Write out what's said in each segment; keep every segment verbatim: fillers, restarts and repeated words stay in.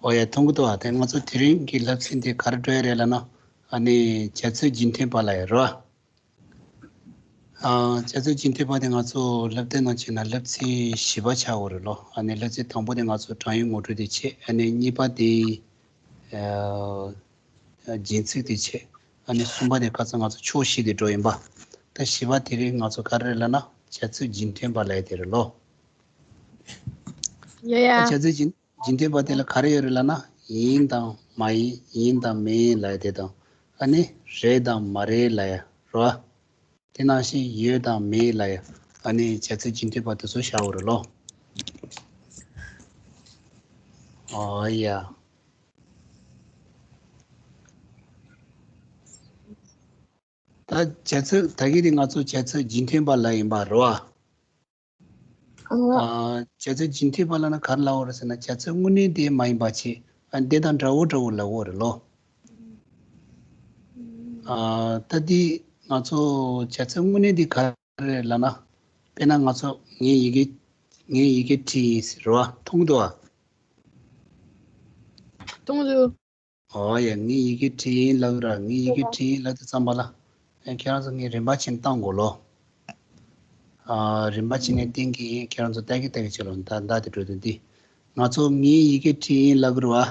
ཨོ་ཡ། མཐོང་གི་འདུག་ཨ། དེ་ང་ཚོ་དེ་རིང་གི་བསླབ་ཚན་དེ་ག་རེ་འགྲོ་ཡ་རེད་ལབ་ན། ཨ་ནི་བྱ་ཚིག་རྒྱུན་མཐུད་པ་ལབ་ཡ་རེད་བ། ཨ། བྱ་ཚིག་རྒྱུན་མཐུད་པ་དེ་ང་ཚོ་སློབ་དེབ་ནང་བྱས་ན་བསླབ་ཚན་བཞི་པ་ཆགས་ཡོད་རེད་ལོ། ཨ་ནི་བསླབ་ཚན་དང་པོ་དེ་ང་ཚོ་དྲང་ཡིག་ངོ་སྤྲོད་དེ་བྱས། ཨ་ནི་གཉིས་པ་དེ་ཨ་རྒྱན་ཚིག་དེ་བྱས། ཨ་ནི་གསུམ་པ་དེ་ཁ་སང་ང་ཚོ་ཕྱོགས་བཞི་དེ་འགྲོ་ཡིན་པ། ད་བཞི་པ་དེ་རིང་ང་ཚོ་ག་རེ་རེད་ལབ་ན་བྱ་ཚིག་རྒྱུན་མཐུད་པ་ལབ་ཡ་དེ་རེད་ལོ། ཡ་ཡ། ད་བྱ་ཚིག་རྒྱུན་རྒྱུན་མཐུད་པ་དེ་ལ་ག་རེ་ཡོད་རེད་ལབ་ན། ཡིན་དང་མ་ཡིན། ཡིན་དང་མིན་ལབ་ཡ་དེ་དང་། ཨ་ནི་རེད་དང་མ་རེད་ལབ་ཡ་རེད་བ། དེ་ནང་བཞིན་ཡོད་དང་མེད་ལབ་ཡ། ཨ་ནི་བྱ་ཚིག་རྒྱུན་མཐུད་པ་དེ་ཚོ་བཞག་ཡོད་རེད་ལོ། ཨོ་ཡ། ད་བྱ་ཚིག་ད་གིན་དེ་ང་ཚོ་བྱ་ཚིག་རྒྱུན་མཐུད་པ་ལབ་ཡིན་པ་རེད་བ། ཨ། བྱ་ཚིག་རྒྱུན་མཐུད་པ་ལབ་ན་ག་རེ་ལབ་དགོས་རེད་ཟེར་ན། བྱ་ཚིག་དངོས་གནས་དེ་མ་ཡིན་པ་བྱས། ཨ། དེ་དང་འདྲ་བོ་འདྲ་བོ་ལབ་དགོས་རེད་ལོ། ཨ། ད་འདི་ང་ཚོ་བྱ་ཚིག་དངོས་གནས་འདི་ག་རེ་རེད་ལབ་ན། དཔེར་ན་ང་ཚོ་ངས་ཡི་གེ་ངས་ཡི་གེ་བྲིས་ཡིན་ཟེར་བ། མཐོང་གི་འདུག་བ། མཐོང་གི་འདུག་ཨོ་ཡ། ངས་ཡི་གེ་བྲིས་ཡིན་ལབ་ར། ངས་ཡི་གེ་བྲིས་ཡིན་ལབ་དུས་ཙམ་པ་ལ། ཨེ། ཁྱེད་རང་ཚོ་ངས་རིམ་པ་བྱས་ནས་བཏང་དགོས་ལོ། ཨ། རིམ་པ་བྱས་ནས་བསྟན་གྱི་ཡིན། ཁྱེད་རང་ཚོ་ལྟ་གི་ལྟ་གི་བྱེད་ལོ། ད་ད་དེ་འགྲོ་དོན་འདི། ང་ཚོ་ངས་ཡི་གེ་བྲིས་ཡིན་ལབ་གི་རེད་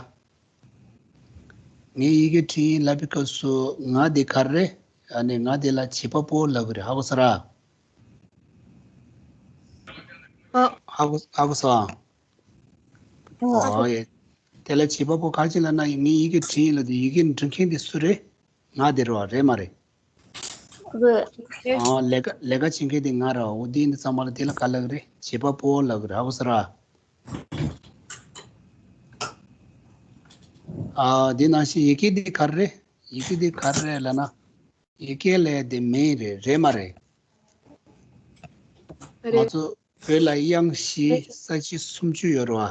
བ། ངས་ཡི་གེ་བྲིས་ཡིན་ལབ་པའི་སྐབས་སུ་ང་དེ་ག་རེ་རེད། ཨ་ནི་ང་དེ་ལ་བྱེད་པ་པོ་ལབ་གི་རེད། ཧ་གོ་སོང་ར། ཨ། ཧ་གོ་ཧ་གོ་སོང་ཨ། ཨོ་ཡ། དེ་ལ་བྱེད་པ་པོ་ག་རེ་བྱེད་ལབ་ན། ངས་ཡི་གེ་བྲིས་ཡིན་ལབ་དུས་ཡི་གེ་འབྲི་མཁན་དེ་སུ་རེད། ང་དེ་རེད་བ། རེད་མ་རེད། རེད། ཨ། ལས་ཀ་ལས་ཀ་བྱེད་མཁན་དེ་ང་རེད་བ། འོ་དེ་ཡིན་དུས་ཙམ་པ་ལ་དེ་ལ་ག་ལབ་གི་རེད། བྱེད་པ་པོ་ལབ་གི་རེད། ཧ་གོ་སོང་ར། ཨ། དེ་ནང་བཞིན་ཡི་གེ་དེ་ག་རེ་རེད། ཡི་གེ་དེ་ག་རེ་རེད་ལབ་ན། ཡི་གེ་ལབ་དེ་མིང་རེད། རེད་མ་རེད། རེད། ང་ཚོ་བོད་ལ་དབྱངས་བཞི་རེད། ས་བཅད་སུམ་ཅུ་ཡོད་རེད་བ།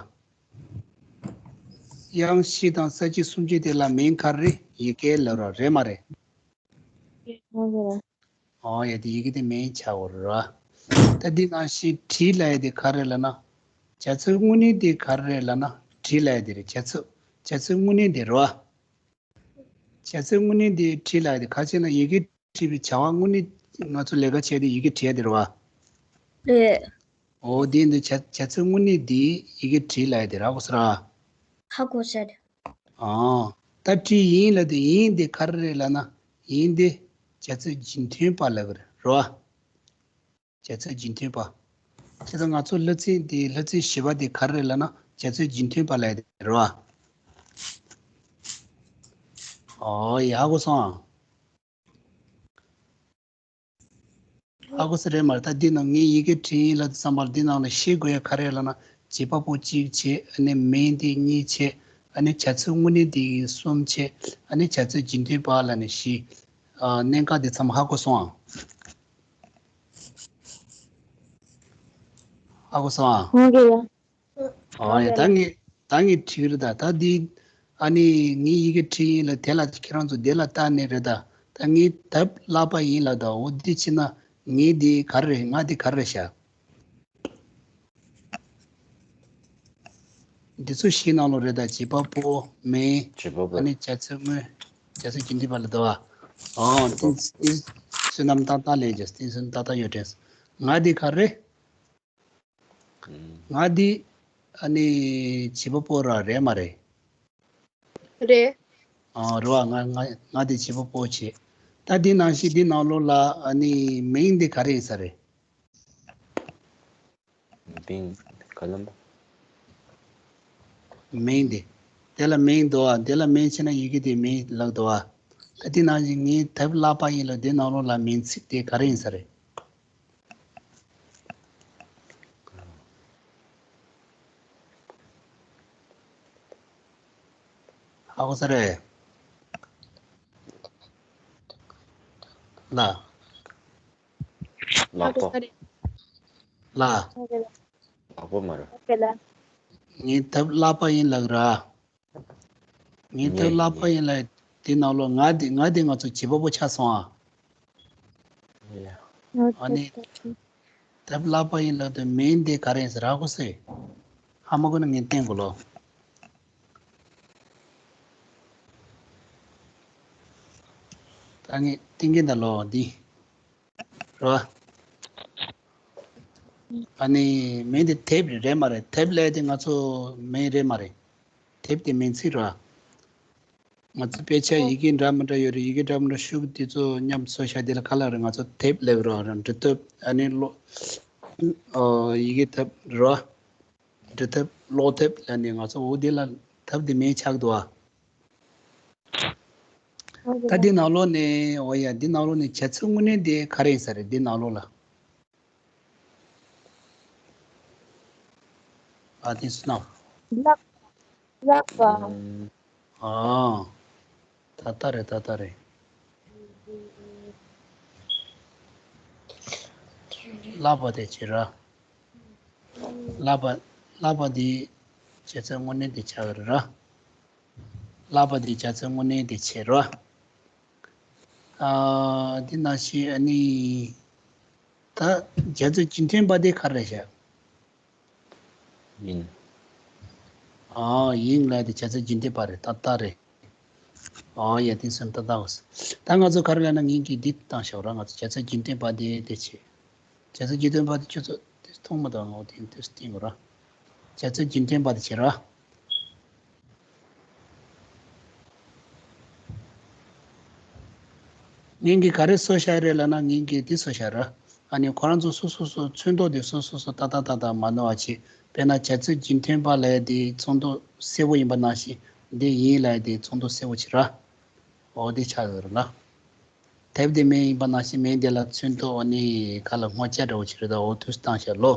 དབྱངས་བཞི་དང་ས་བཅད་སུམ་ཅུ་དེ་ལ་མིང་ག་རེ་རེད། ཡི་གེ་ལབ་ར། རེད་མ་རེད། རེད། ཨོ་ཡ། དེ་ཡི་གེ་དེ་མིང་ཆགས་ཡོད་རེད་བ། ད་འདི་ནང་བཞིན་བྲིས་ལབ་ཡ་དེ་ག་རེ་ལབ་ན། བྱ་ཚིག་དངོས་གནས་དེ་ག་རེ་རེད་ལབ་ན། བྲིས་ལབ་ཡ་དེ་རེད། བྱ་ཚིག་བྱ་ཚིག་དངོས་གནས་དེ་རེད་བ། བྱ་ཚིག་དངོས་གནས་འདི་བྲིས་ལབ་ཡ་དེ་ག་རེ་ཟེར་ན། ཡི་གེ་བྲིས་པའི་བྱ་བ་དངོས་གནས་ང་ཚོ་ལས་ཀ་བྱས་ཏེ་ཡི་གེ་བྲིས་ཡ་དེ་རེད་བ། རེད། འོ་དེ་འདི་བྱ་བྱ་ཚིག་དངོས་གནས་འདི་ཡི་གེ་བྲིས་ལབ་ཡ་དེ་རེད། ཧ་གོ་སོང་ར། ཧ་གོ་སོང་། ཨ། ད་བྲིས་ཡིན་ལབ་དུས་ཡིན་འདི་ག་རེ་རེད་ལབ་ན། ཡིན་འདི་བྱ་ཚིག་རྒྱུན་མཐུད་པ་ལབ་གི་རེད། རེད་བ། བྱ་ཚིག་རྒྱུན་མཐུད་པ། བྱས་ཙང་ང་ཚོ་སློབ་ཚན་འདི་སློབ་ཚན་བཞི་པ་འདི་ག་རེ་རེད་ལབ་ན། བྱ་ཚིག་རྒྱུན་མཐུད་པ་ལབ་ཡ་དེ་རེད་བ། ཨོ་ཡ། ཧ་གོ་སོང་ཨ། ཧ་གོ་སོང་རེད་མ་རེད། ད་འདི་ནང་ངས་ཡི་གེ་བྲིས་ཡིན་ལབ་དུས་ཙམ་པ་ལ་འདི་ནང་ལ་ཤེས་དགོས་ཡ་ག་རེ་ལབ་ན། བྱེད་པ་པོ་གཅིག་བྱས། ཨ་ནི་མིང་འདི་གཉིས་བྱས། ཨ་ནི་བྱ་ཚིག་དངོས་གནས་འདི་གསུམ་བྱས། ཨ་ནི་བྱ་ཚིག་རྒྱུན་མཐུད་པ་ལབ་ནས་བཞི། ཨ། གནད་འགག་འདི་ཚང་མ་ཧ་གོ་སོང་ཨ། ཧ་གོ་སོང་ཨ། ཧ་གོ་ཡ། ཨོ་ཡ། ད་ངས་ད་ངས་བྲིས་རེད་ད། ད་འདི་ཨ་ནི་ངས་ཡི་གེ་བྲིས་ཡིན་ལ། དེ་ལ་ཁྱེད་རང་ཚོ་དེ་ལ་ལྟ་ནས་རེད་ད། ད་ངས་དེབ་བཀླགས་པ་ཡིན་ལབ་ད། འོ་འདི་བྱས་ན་ངས་འདི་ག་རེ་རེད། ང་འདི་ག་རེ་རེད་ཤག་འདི་ཚོ་བཞི་ནང་ལོགས་རེད་ད། བྱེད་པ་པོ། མིང་། བྱེད་པ་པོ། ཨ་ནི་བྱ་ཚིག་དངོས། བྱ་ཚིག་རྒྱུན་མཐུད་པ་ལབ་ད་བ། ཨོ། བྱེད་པ་པོ། བསོད་ནམས་ཏག་ཏག་ལས་ཀྱི་བསོད་ནམས་ཏག་ཏག་ཡོད་དྲན། ང་འདི་ག་རེ་རེད། ང་འདི་ཨ་ནི་བྱེད་པ་པོ་ར། རེད་མ་རེད། རེད། ཨ། རེད་བ། ང་ང་ང་འདི་བྱེད་པ་པོ་བྱེད། ད་འདི་ནང་བཞིན་འདི་ནང་ལོགས་ལ་ཨ་ནི་མིང་འདི་ག་རེ་ཡིན་ས་རེད། མིང་། ག་ལ་མ། མིང་འདི། དེ་ལ་མིང་འདུག་བ། དེ་ལ་མིང་བྱས་ན་ཡི་གེ་དེ་མིང་ལབ་འདུག་བ། ད་འདི་ནང་བཞིན་ངས་དེབ་བཀླགས་པ་ཡིན་ལ། འདི་ནང་ལོགས་ལ་མིང་ཚིག་དེ་ག་རེ་ཡིན་ས་རེད། ཧ་གོ་ས་རེད། ལ། ལག་པ། ཧ་གོ་ས་རེད། ལ། ལག་པ་མ་རེད། ངས་དེབ་བཀླགས་པ་ཡིན་ལབ་ར། ངས་དེབ་བཀླགས་པ་ཡིན་ལ། དེ་ནང་ལོགས་ང་དེ་ང་དེ་ང་ཚོ་བྱེད་པ་པོ་ཆགས་སོང་ཨ། ཨ་ནི་དེབ་བཀླགས་པ་ཡིན་ལབ་དུས་མིང་དེ་ག་རེ་ཡིན་ཟེར། ཧ་གོ་སོང་། ཧ་མ་གོ་ན་ངས་བསྟན་དགོས་ལོ། ད་ངས་ཏིང་ངེ་འདི་ལོ་འདི་རོ། ཨ་ནི་མིང་འདི་དེབ་རེད་མ་རེད། དེབ་ལས་དེ་ང་ཚོ་མིང་རེད་མ་རེད། དེབ་དེ་མིང་ཚིག་རོ། ང་ཚོ་དཔེ་ཆ་ཡི་གེ་འདྲ་མི་འདྲ་ཡོད་རེད། ཡི་གེ་འདྲ་མི་འདྲ་ཤོག་དེ་ཚོ་མཉམ་བཟོ་བྱ་དེ་ལ་ག་ལ་རེད། ང་ཚོ་དེབ་ལབ་རོ། འབྲི་དེབ། ཨ་ནི་ཀློག་ཨོ་ཡི་གེ་དེབ་རོ། འབྲི་དེབ། ཀློག་དེབ་ལབ་ནས་ང་ཚོ་འོ་དེ་ལ་དེབ་དེ་མིང་ཆགས་འདུག་ཨ། ད་འདི་ནང་ལོགས་ནས། འོ་ཡ། འདི་ནང་ལོགས་ནས་བྱ་ཚིག་དངོས་གནས་དེ་ག་རེ་ཡིན་ས་རེད། འདི་ནང་ལོགས་ལ། ཨ་དེ་སུ་ན། ལག་ལག་པ། ཨ། ད་ལྟ་རེད། ད་ལྟ་རེད། ལག་པ་དེ་བྱེད་ར། ལག་པ། ལག་པ་འདི་བྱ་ཚིག་དངོས་གནས་དེ་ཆགས་རེད་ར། ལག་པ་འདི་བྱ་ཚིག་དངོས་གནས་དེ་བྱེད་ར། ཨ། འདི་ནང་བཞིན་ཨ་ནི། ད་བྱ་ཚིག་རྒྱུན་མཐུད་པ་དེ་ག་རེ་བྱ། ཡིན། ཨ། ཡིན་ལབ་དེ་བྱ་ཚིག་རྒྱུན་མཐུད་པ་རེད། ད་ལྟ་རེད། ཨ་ཡ། དེ་སོང་ད་ལྟ་འོ། ད་ང་ཚོ་ག་རེ་ལབ་ན། ངེད་ཀྱིས་འདི་བཏང་ཤོག་ར། ང་ཚོ་བྱ་ཚིག་རྒྱུན་མཐུད་པ་དེ་དེ་བྱེད། བྱ་ཚིག་རྒྱུན་མཐུད་པ་དེ་ཁྱོད་ཚོ་དེ་མཐོང་མ་མཐོང་ངོ་། དེ་དེ་བསྟན་དགོས་ར། བྱ་ཚིག་རྒྱུན་མཐུད་པ་དེ་བྱེད་ར། ངེད་ཀྱིས་ག་རེ་བཟོ་བཞག་རེད་ལབ་ན། ངེད་ཀྱིས་འདི་བཟོ་བཞག་ར། ཨ་ནི་ཁོ་རང་ཚོ་སོ་སོ་སོ་ཚོན་མདོག་དེ་སོ་སོ་སོ་ཏག་ཏག་ཏག་ཏག་མ་ནོར་བ་བྱེད། དཔེར་ན་བྱ་ཚིག་རྒྱུན་མཐུད་པ་ལབ་ཡ་དེ་ཚོན་མདོག་སེར་པོ་ཡིན་པ་ནང་བཞིན། འདི་ཡིན་ལབ་ཡ་དེ་ཚོན་མདོག་སེར་པོ་བྱེད་ར། འོ་དེ་ཆགས་ཡོད་རེད་ལ། དེབ་དེ་མིང་ཡིན་པ་ནང་བཞིན་མིང་དེ་ལ་ཚོན་མདོག་ཨ་ནི་ག་ལ་སྔོ་སྐྱ་འདྲ་བོ་བྱེད་རེད། ད་འོ་དུས་བཏང་བཞག་ལོ།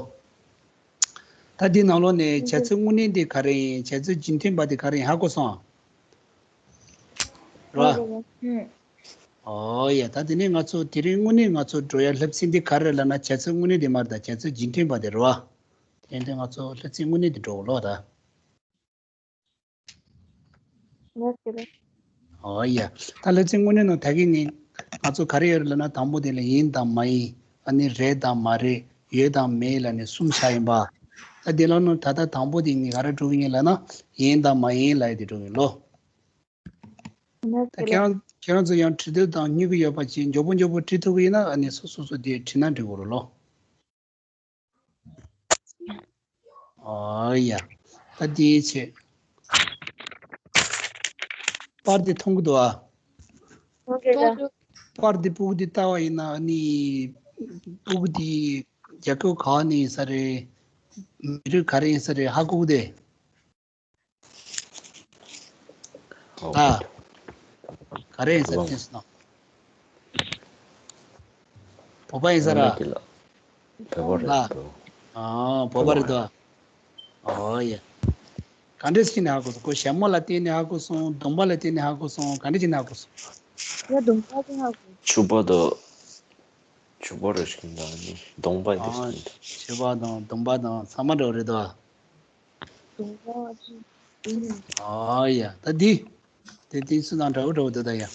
ད་འདི་ནང་ལོགས་ནས་བྱ་ཚིག་དངོས་གནས་འདི་ག་རེ་ཡིན། བྱ་ཚིག་རྒྱུན་མཐུད་པ་འདི་ག་རེ་ཡིན། ཧ་གོ་སོང་། རོ། ཨ། ཨོ་ཡ། ད་དེ་ནས་ང་ཚོ་དེ་རིང་དངོས་གནས་ང་ཚོ་འགྲོ་ཡ་སློབ་ཚན་འདི་ག་རེ་ལབ་ན། བྱ་ཚིག་དངོས་གནས་འདི་མ་རེད། ད་བྱ་ཚིག་རྒྱུན་མཐུད་པ་འདི་རོ། དེ་འདི་ང་ཚོ་སློབ་ཚན་དངོས་གནས་འདི་འགྲོ་གི་ལོ་ད། ལགས་སོ། ཨོ་ཡ། ད་སློབ་ཚན་དངོས་གནས་ནང་ད་གིན་ནི་ང་ཚོ་ག་རེ་ཡོད་རེད་ལབ་ན། དང་པོ་དེ་ལ་ཡིན་དང་མ་ཡིན། ཨ་ནི་རེད་དང་མ་རེད། ཡོད་དང་མེད་ལབ་ནས་གསུམ་ཆགས་ཡིན་པ། ད་དེ་ལ་ནི་ད་ལྟ་དང་པོ་དེ་ངས་ག་རེ་འགྲོ་གི་ཡིན་ལབ་ན། ཡིན་དང་མ་ཡིན་ལབ་ཡ་དེ་འགྲོ་གི་ཡིན་ལོ། ད་ཁྱེད་རང་ཁྱེད་རང་ཚོ་ཡང་བྲིས་དེབ་དང་སྨྱུ་གུ་ཡོད་པ་ཅིག་མགྱོགས་པོ་མགྱོགས་པོ་བྲིས་ཐུབ་ཀྱི་ཡིན་ན། ཨ་ནི་སོ་སོ་སོ་དེ་བྲིས་ན་འགྲིག་གི་རེད་ལོ། ཨོ་ཡ། ད་དེའི་ཆེད། པར་དེ་མཐོང་གི་འདུག་ཨ། མཐོང་གི་འདུག་པར་དེ་སྤུ་གུ་དེ་ལྟ་བ་ཡིན་ན། ཨ་ནི་སྤུ་གུ་དེ་རྒྱ་སྐད་ག་ནས་ཡིན་ས་རེད། མི་རིགས་ག་རེ་ཡིན་ས་རེད། ཧ་གོ་གི་འདུག་ཨ། ག་རེ་ཡིན་ས་རེད། དེ་སོང་། བོད་པ་ཡིན་ས་ར། བོད་པ་རེད་འདུག་ཨ། བོད་པ་རེད་འདུག་ཨ། ཨོ་ཡ། ག་འདྲས་ཅིག་ནས་ཧ་གོ་སོང་། ཁོ་ཞྭ་མོ་ལ་བརྟེན་ནས་ཧ་གོ་སོང་། གདོང་པ་ལ་བརྟེན་ནས་ཧ་གོ་སོང་། ག་འདྲས་ཅིག་ནས་ཧ་གོ་སོང་། ཡ། གདོང་པ་ཅིག་ཧ་གོ། ཕྱུ་པ་དང་། ཕྱུ་པ་རེད་ཤག་འདུག་ཨ་ནི་གདོང་པ་ཡིན་ཨ། ཤག་ཕྱུ་པ་དང་གདོང་པ་དང་ཚང་མ་འདྲ་བོ་རེད་འདུག་ཨ། གདོང་པ་ཅིག་ཡིན། ཨོ་ཡ། ད་འདི། དེ་དེ་སུ་དང་འདྲ་བོ་འདྲ་བོ་འདུག་ད་ཡ། ཨ།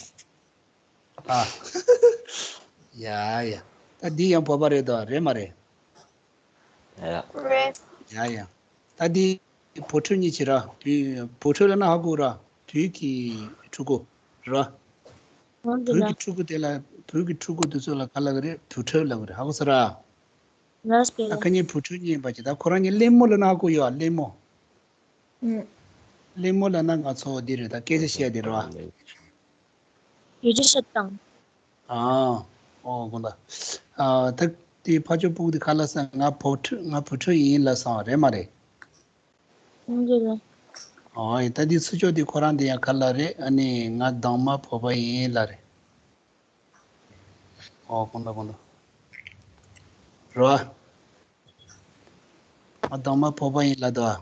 ཡ་ཡ། ད་འདི་ཡང་བོད་པ་རེད་དོ། རེད་མ་རེད། ཡ། རེད། ཡ་ཡ། ད་འདི་བོད་ཕྲུག་གཉིས་བྱེད་ར། བོད་བོད་ཕྲུག་ལབ་ན་ཧ་གོ་ར། བོད་ཀྱི་ཕྲུ་གུ་ར། འོན་ཏེ་བོད་ལ། ཀྱི་ཕྲུ་གུ་དེ་ལ། བོད་ཀྱི་ཕྲུ་གུ་དེ་ཚོ་ལ་ག་ལབ་ཀྱི་རེད། བོད་ཕྲུག་ལབ་ཀྱི་རེད། ཧ་གོ་སོང་ར། ལགས་སོ། ད་ཁ་ཉིན་བུ་ཕྲུག་གཉིས་པ་ཅིག་ད་ཁོ་རང་གཉིས་གླེང་མོ་ལབ་ན་ཧ་གོ་ཡོད་ཨ། གླེང་མོ། ཨུ། གླེང་མོ་ལབ་ན་ང་ཚོ་འདི་རེད། ད་སྐད་ཆ་བཤད་དེ་རེད་བ། ཡུལ་ཆུ་ཤ་དང་། ཨ། ཨོ་དགོངས་དག་ཨ། ད་དེ་ཕ་ཆོས་སྤུ་གུ་དེ་ག་ལབ་སོང་། ང་བུ་ཕྲུག་ང་བུ་ཕྲུག་ཡིན་ལབ་སོང་། རེད་མ་རེད། ཡིན་གྱི་རེད། ཨོ་ཡ། ད་དེ་ཚུར་ཕྱོགས་དེ་ཁོ་རང་དེ་ཡང་ག་ལབ་རེད། ཨ་ནི་ང་གདོང་དམར་བོད་པ་ཡིན་ལབ་རེད། ཨོ་དགོངས་དག་དགོངས་དག་རོ། ང་གདོང་དམར་བོད་པ་ཡིན་ལབ་འདུག་ཨ།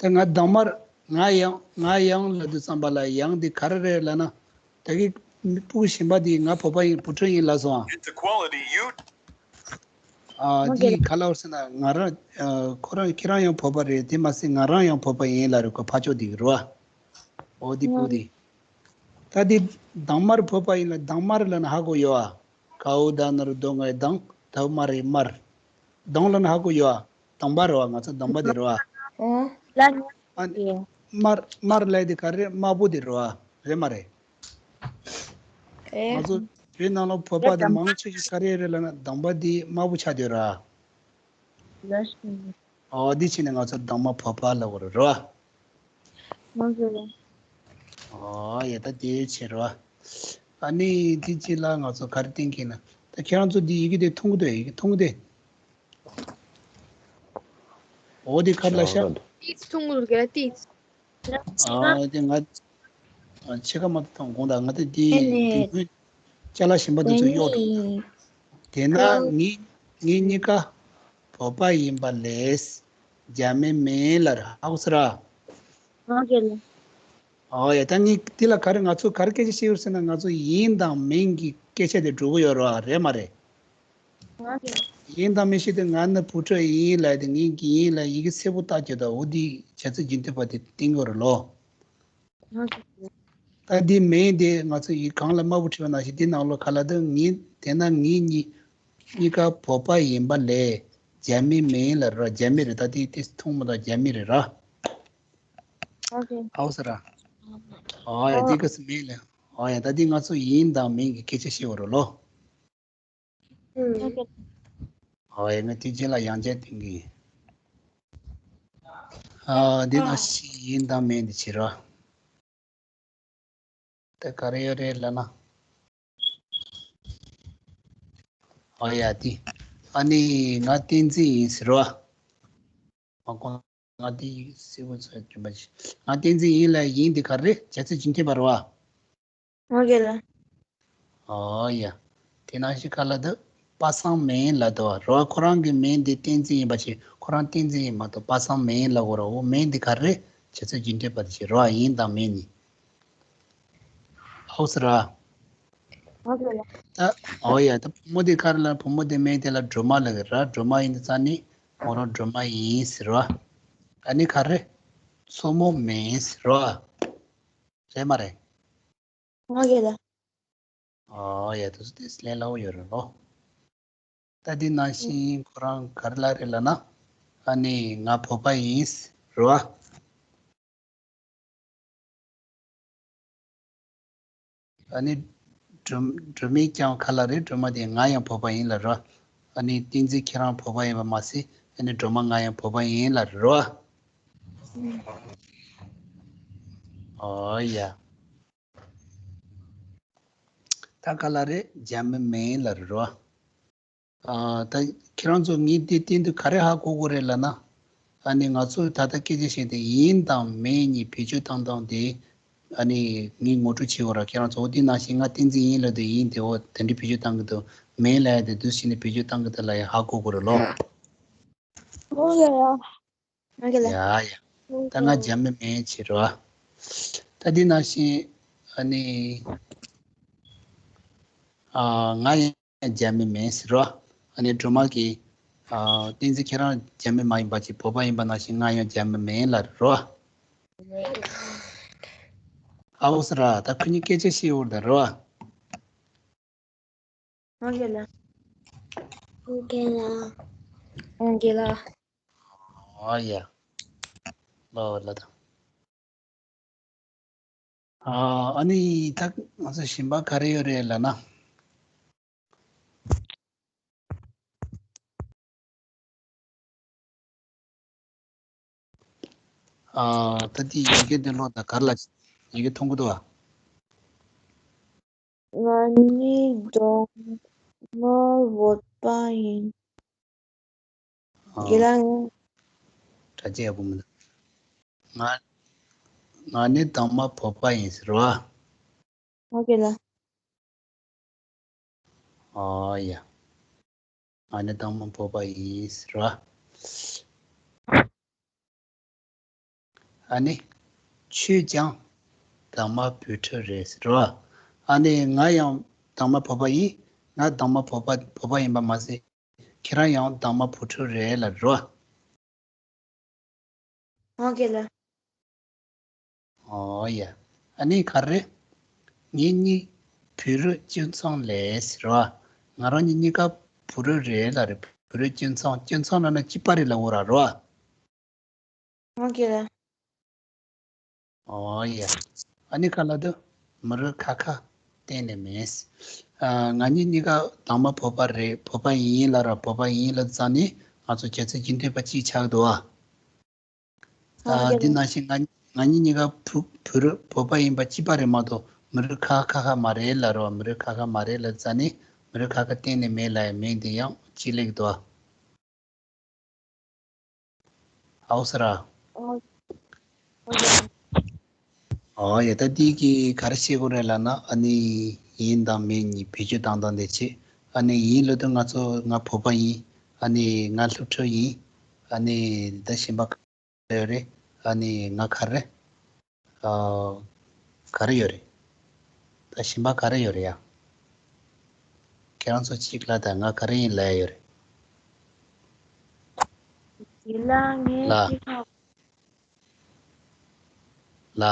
ད་ང་གདོང་དམར། ང་ཡང་ང་ཡང་ལབ་དུས་ཙམ་པ་ལ་ཡང་འདི་ག་རེ་རེད་ལབ་ན། ད་གི་སྤུ་གུ་གཞན་པ་འདི་ང་བོད་པ་ཡིན། བུ་ཕྲུག་ཡིན་ལབ་སོང་ཨ། ཨ། འདི་ག་ལབ་ཟེར་ན། ང་རང་ཨ། ཁོ་རང་ཁྱེད་རང་ཡང་བོད་པ་རེད། དེ་མ་ཟད་ང་རང་ཡང་བོད་པ་ཡིན་ལབ་རེད། ཁོ་ཕ་ཆོས་འདི་གི་རོ། ཨོ་འདི་སྤུ་གུ་འདི། ད་འདི་གདོང་དམར་བོད་པ་ཡིན་ལབ། གདོང་དམར་ལབ་ན་ཧ་གོ་ཡོད་ཨ། གའུ་ད་ན་རུ་དོ་ང་གདང་། ད་དམར་རེད་དམར། གདོང་ལབ་ན་ཧ་གོ་ཡོད་ཨ། གདོང་པ་རེད་བ། ང་ཚོ་གདོང་པ་དེ་རེད་བ། ཨོ། ལ་ནི། ཨ་ནི་ཡོད། དམར་དམར་ལབ་དེ་ག་རེ། དམར་པོ་དེ་རེད་བ། རེད་མ་རེད། ཨེ། ང་ཚོ་བོད་ནང་ལ་བོད་པ་དེ་མང་ཆེ་ཤོས་ག་རེ་རེད་ལབ་ན་དང་པོ་དེ་དམར་པོ་ཆགས་བསྡད་ཡོད་ར། ལགས་སོ། ཨོ་དེ་བྱས་ནས་ང་ཚོ་དང་མ་བོད་པ་ལབ་དགོས་རེད་རོ། ང་ཚོ་ལ། ཨོ་ཡ་ད་དེ་བྱས་རོ། ཨ་ནི་དེ་གཅིག་ལ་ང་ཚོ་ག་རེ་བསྟན་གྱི་ན། ད་ཁྱེད་རང་ཚོ་འདི་ཡི་གེ་དེ་མཐོང་གི་འདུག་ཡི་གེ་མཐོང་གི་འདུག་ཨོ་དེ་ག་རེ་ལབ་ཤག་ཏིས་མཐོང་གི་འདུག་ག་ཏིས། ཨ་དེ་ང་ཨ་ཕྱེད་ཀ་མ་གཏོགས་དགོངས་དག་ང་དེ་དེ་ཨེ་ནས། དེ་སྔོན་ཅ་ལག་གཞན་པ་དེ་ཚོ་གཡོག་འགྲོ། ཨེ་ནས། དེས་ན་ཨ་ངེད་ངེད་གཉིས་ཀ་བོད་པ་ཡིན་པ་ལས་རྒྱ་མི་མིན་ལབ་ར། ཧ་གོ་སོང་ར། ང་རྒན་ལགས། ཨོ་ཡ་ད་ངས་འདི་ལ་ག་རེ་ང་ཚོ་ག་རེ་སྐད་ཆ་བཤད་ཡོད་ཟེར་ན་ང་ཚོ་ཡིན་དང་མིན་གྱི་སྐད་ཆ་དེ་འགྲོ་གི་ཡོད་རེད་བ། རེད་མ་རེད། ང་རྒན་ལགས། ཡིན་དང་མིན་ཞིག་དེ་ང་ནི་བུ་ཕྲུག་ཡིན་ལབ་དེ་ངས་ཀྱི་ཡིན་ལབ་ཡི་གེ་སེར་པོ་བཏགས་ཀྱི་ད་འོ་འདི་བྱ་ཚིག་རྒྱུན་མཐུད་པ་དེ་བསྟན་གྱི་ཡོད་རེད་ལོ། ང་རྒན་ལགས། ད་འདི་མིན་དེ་ང་ཚོ་ཡི་གང་ལ་དམར་པོ་བྲིས་པ་ནང་བཞིན་འདི་ནང་ལོགས་ག་ལ་ད་ངེད་དེ་ན་ངེད་གཉིས་གཉིས་ཀ་བོད་པ་ཡིན་པ་ལས་རྒྱ་མི་མིན་ལབ་ར། རྒྱ་མི་རེད། ད་དེ་དེ་མཐོང་མ་ད་རྒྱ་མི་རེད་ར། ཨོ་ཁེ། ཨའོ་ས་ར། ཨོ་ཡ་འདི་ག་སི་མེད་ལེ། ཨོ་ཡ་ད་འདི་ང་ཚོ་ཡིན་དང་མིན་གྱི་སྐད་ཆ་བཤད་པ་རེད་ལོ། ཨོ་ཁེ། ཨོ་ཡ་ང་དེ་རྗེས་ལ་ཡང་བསྐྱར་སྟོན་གི་ཡིན། ཨ་འདི་ན་ཤི་ཡིན་དང་མིན་འདི་བྱེད་རོགས། ད་ག་རེ་ཡོད་རེད་ལབ་ན། ཨོ་ཡ་དེ། ཨ་ནི་ང་བསྟན་འཛིན་ཡིན་ཟེར་རོ། མ་གོ་ང་དེ་སེ་བོ་ཚོ་སྐྱོན་པ་ཞིག་ང་བསྟན་འཛིན་ཡིན་ལ་ཡིན་དེ་ག་རེ་བྱ་ཚིག་རྒྱུན་མཐུད་པ་རེད་བ། ང་རྒན་ལགས། ཨོ་ཡ། དེ་ནང་བཞིན་ག་ལ་འདུག་པ་སངས་མིན་ལབ་འདུག་བ་རོ། ཁོ་རང་གི་མིང་འདི་བསྟན་འཛིན་ཡིན་པ་ཞིག་ཁོ་རང་བསྟན་འཛིན་ཡིན་མ་གཏོགས་པ་སངས་མིན་ལབ་དགོས་ར། འོ་མིང་འདི་ག་རེ་བྱ་ཚིག་རྒྱུན་མཐུད་པ་དེ་ཞིག་རོ། ཡིན་དང་མིན་ནི། ཨོ་ཟེར་ར། ང་རྒན་ལགས། ད་ཨོ་ཡ་ད་བུ་མོ་དེ་ག་རེ་ལ་བུ་མོ་དེ་མིང་དེ་ལ་སྒྲོལ་མ་ལབ་གི་ར། སྒྲོལ་མ་ཡིན་དུས་ཙང་ནི་མོ་རང་སྒྲོལ་མ་ཡིན་ཟེར་བ། ཨ་ནི་ག་རེ། མཚོ་མོ་མིན་ཟེར་བ། རེད་མ་རེད། ང་རྒན་ལགས། ཨོ་ཡ་དེ་ཚོ་དེ་ལས་སླ་བོ་ཡོད་རེད་ལོ། ད་འདི་ནང་བཞིན་ཁོ་རང་ག་རེ་ལབ་རེད་ལབ་ན། ཨ་ནི་ང་བོད་པ་ཡིན་ཟེར་བ། ཨ་ནི་སྒྲོལ་སྒྲོལ་མས་ཀྱང་ག་ལ་རེད། སྒྲོལ་མ་དེ་ང་ཡང་བོད་པ་ཡིན་ལབ་རོ། ཨ་ནི་བསྟན་འཛིན་ཁྱེད་རང་བོད་པ་ཡིན་པ་མ་ཟད་ཨ་ནི་སྒྲོལ་མ་ང་ཡང་བོད་པ་ཡིན་ལབ་རོ། ཨོ་ཡ། ད་ག་ལ་རེད། རྒྱ་མི་མིན་ལབ་རོ། ཨ་ད་ཁྱེད་རང་ཚོ་ངས་འདི་བསྟན་དུས་ག་རེ་ཧ་གོ་དགོས་རེད་ལབ་ན། ཨ་ནི་ང་ཚོ་ད་ལྟ་སྐད་ཆ་བཤད་དེ་ཡིན་དང་མིན་གཉིས་བེད་སྤྱོད་བཏང་སྟངས་དེ་ཨ་ནི་ངས་ངོ་སྤྲོད་བྱེད་དགོས་ར། ཁྱེད་རང་ཚོ་འོ་དེ་ནང་བཞིན་ང་བསྟན་འཛིན་ཡིན་ལབ་དུས་ཡིན་དེ་འོ་དེ་འདྲའི་བེད་སྤྱོད་བཏང་གི་འདུག་མིན་ལབ་ཡ་དེ་འདུག་བྱས་ནས་བེད་སྤྱོད་བཏང་གི་འདུག་ལབ་ཡ་ཧ་གོ་དགོས་རེད་ལོ། ཨོ་ཡ་ཡ། ང་རྒན་ལགས། ཡ་ཡ། ད་ང་རྒྱ་མི་མིན་བྱེད་རོ། ད་འདི་ནང་བཞིན་ཨ་ནི་ཨ་ང་ཡང་རྒྱ་མི་མིན་ཟེར་རོ། ཨ་ནི་སྒྲོལ་མ་གིས་ཨ་བསྟན་འཛིན་ཁྱེད་རང་རྒྱ་མི་མ་ཡིན་པ་ཅིག་བོད་པ་ཡིན་པ་ནང་བཞིན་ང་ཡང་རྒྱ་མི་མིན་ལབ་རོ། ཨའོ་ཟེར་ར། ད་ཁོ་གཉིས་སྐད་ཆ་བཤད་འོར་ད་རོ། ང་རྒན་ལགས། ང་རྒན་ལགས། ང་རྒན་ལགས། ཨོ་ཡ། ལོ་ལ་དང་། ཨ་ཨ་ནི་ད་ང་ཚོ་གཞན་པ་ག་རེ་ཡོད་རེད་ལབ་ན། ཨ་ད་དེ་ཡི་གེ་འདི་ཀློག་དང་ག་རེ་ལ་ཡི་གེ་མཐོང་གི་འདུག་བ། ང་ནི་གདོང་དམར་བོད་པ་ཡིན། ཨ་རྒན་ལགས། དྲ་རྒྱ་ཡག་པོ་མི་འདུག་ང་ང་ནི་དང་མ་བོད་པ་ཡིན་ཟེར་བ། ཨོ་ཁེ་ལགས། ཨོ་ཡ། ང་ནི་དང་མ་བོད་པ་ཡིན་ཟེར་བ། ཨ་ནི། ཁྱོད་ཀྱང་དང་མ་བོད་ཕྲུག་རེད་ཟེར་བ། ཨ་ནི་ང་ཡང་དང་མ་བོད་པ་ཡིན། ང་དང་མ་བོད་པ་བོད་པ་ཡིན་པ་མ་ཟད། ཁྱེད་རང་ཡང་དང་མ་བོད་ཕྲུག་རེད་ལབ་རོ། ཨོ་ཁེ་ལགས། ཨོ་ཡ། ཨ་ནི་ག་རེ། ངེད་གཉིས་བོད་རིགས་སྤྱི་མཚུངས་ལས་ཟེར་བ། ང་རང་གཉིས་གཉིས་ཀ་བོད་རིགས་རེད་ལབ་རེད། བོད་རིགས་སྤྱི་མཚུངས་སྤྱི་མཚུངས་ལབ་ན་གཅིག་པ་རེད་ལབ་འོ་ར་རོ། ཨོ་ཁེ་ལགས། ཨོ་ཡ། ཨ་ནི་ག་ལ་དུ། མི་རིགས་ཁ་ཁ། གཏན་ནས་མེད། ཨ། ང་གཉིས་གཉིས་ཀ་དང་མ་བོད་པ་རེད། བོད་པ་ཡིན་ལབ་ར། བོད་པ་ཡིན་ལབ་ཙང་ནི་ང་ཚོ་རྒྱལ་ཚོགས་རྒྱུན་མཐུད་པ་གཅིག་ཆགས་འདུག་ཨ། ཨ། འདི་ནང་བཞིན་ང་ང་གཉིས་གཉིས་ཀ་བུ་བུ་རུ་བོད་པ་ཡིན་པ་གཅིག་པ་རེད་མ་གཏོགས། མི་རིགས་ཁ་ཁ་ཁ་མ་རེད་ལབ་ར། མི་རིགས་ཁ་ཁ་མ་རེད་ལབ་ཙང་ནི་མི་རིགས་ཁ་ཁ་གཏན་ནས་མེད་ལབ་ཡ་མིང་འདི་ཡང་གཅིག་སླེབས་འདུག་ཨ། ཨའོ་ས་ར། ཨོ། ཨོ་ཡ། ད་འདི་གི་ག་རེ་བཤད་དགོས་རེད་ལབ་ན། ཨ་ནི་ཡིན་དང་མིན་གཉིས་བེད་སྤྱོད་བཏང་སྟངས་དེ་བྱེད། ཨ་ནི་ཡིན་ལབ་དུས་ང་ཚོ་ང་བོད་པ་ཡིན། ཨ་ནི་ང་སློབ་ཕྲུག་ཡིན། ཨ་ནི་ད་གཞན་པ་ག་རེ་ཡོད་རེད། ཨ་ནི་ང་ག་རེ། ཨ། ག་རེ་ཡོད་རེད། ད་གཞན་པ་ག་རེ་ཡོད་རེད་ཡ། ཁྱེད་རང་ཚོ་གཅིག་ལ་ད་ང་ག་རེ་ཡིན་ལབ་ཡ་ཡོད་རེད། དེ་ལ་ངས། ལ། ཅི་ལ། ལ།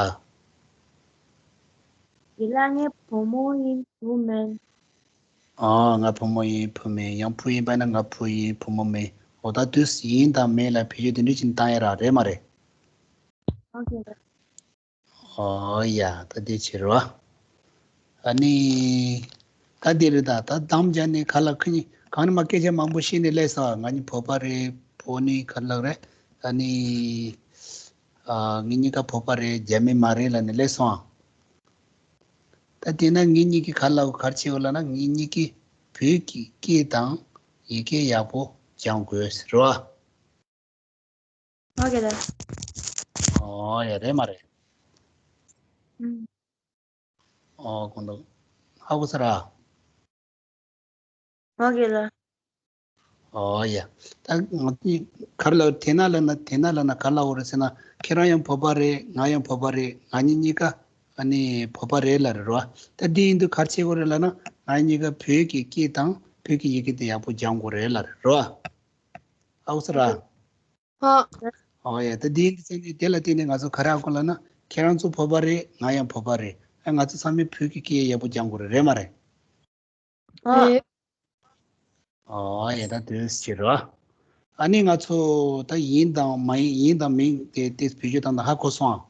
དེ་ལ་ངས་བུ་མོ་ཡིན་བུ་མིན། ཨ། ང་བུ་མོ་ཡིན་བུ་མིན། ཡང་བུ་ཡིན་པ་ན་ང་བུ་ཡིན་བུ་མོ་མིན། འོ་ད་དུས་ཡིན་དང་མིན་ལ་བེད་སྤྱོད་དེ་འདྲ་ཅིག་བཏང་ཡ་རག་རེད་མ་རེད། ཨོ་ཁེ། ཨོ་ཡ། ད་དེ་བྱེད་རོགས། ཨ་ནི། ད་དེ་རེད། ད་ད་དམ་བཅའ་ནི་ག་ལ་ཁ་ཉིན་གང་ནས་མ་སྐད་ཆ་མང་པོ་བཤད་ནས་སླེབས་སོང་། ང་གཉིས་བོད་པ་རེད། བོད་ནི་ག་ལ་རེད། ཨ་ནི། ཨ། ངེད་གཉིས་ཀ་བོད་པ་རེད། རྒྱ་མི་མ་རེད་ལབ་ནས་སླེབས་སོང་། ད་དེས་ན་ངེད་གཉིས་ཀྱིས་ག་ལ་ག་རེ་བྱེད་དགོས་ལབ་ན། ངེད་གཉིས་ཀྱིས་བོད་ཀྱི་སྐད་དང་ཡི་གེ་ཡག་པོ་སྦྱང་དགོས་རེད་བ། ཨོ་ཁེ་ལ། ཨོ་ཡ། རེད་མ་རེད། ཨུམ། ཨོ་གོང་དུ་ཧ་གོ་ས་ར། ཨོ་ཁེ་ལ། ཨོ་ཡ། ད་ང་ཚོས་ག་རེ་ལབ། དེས་ན་ལབ་ན། དེས་ན་ལབ་ན་ག་ལབ་དགོས་རེད་ཟེར་ན། ཁྱེད་རང་ཡང་བོད་པ་རེད། ང་ཡང་བོད་པ་རེད། ང་གཉིས་གཉིས་ཀ་ཨ་ནི་བོད་པ་རེད་ལབ་རེད་རོ། ད་འདི་ཡིན་དུས་ག་རེ་བྱེད་དགོས་རེད་ལབ་ན། ང་གཉིས་ཀ་བོད་ཀྱི་སྐད་དང་བོད་ཀྱི་ཡི་གེ་དེ་ཡག་པོ་སྦྱང་དགོས་རེད་ལབ་རེད་རོ། ཨའོ་ས་ར། ཧ། ཨོ་ཡ། ད་འདི་ཡིན་དུས་ཙང་ནས་དེ་ལ་བརྟེན་ནས་ང་ཚོ་ག་རེ་ཧ་གོ་ལབ་ན། ཁྱེད་རང་ཚོ་བོད་པ་རེད། ང་ཡང་བོད་པ་རེད། ཨ། ང་ཚོ་ཚང་མས་བོད་ཀྱི་སྐད་ཡག་པོ་སྦྱང་དགོས་རེད། རེད་མ་རེད། ཨ། རེད། ཨོ་ཡ། ད་དུས་ཕྱིར་རོ། ཨ་ནི་ང་ཚོ་ད་ཡིན་དང་མ་ཡིན། ཡིན་དང་མིན་དེ་དེ་བེད་སྤྱོད་བཏང་སྟངས་ཧ་གོ་སོང་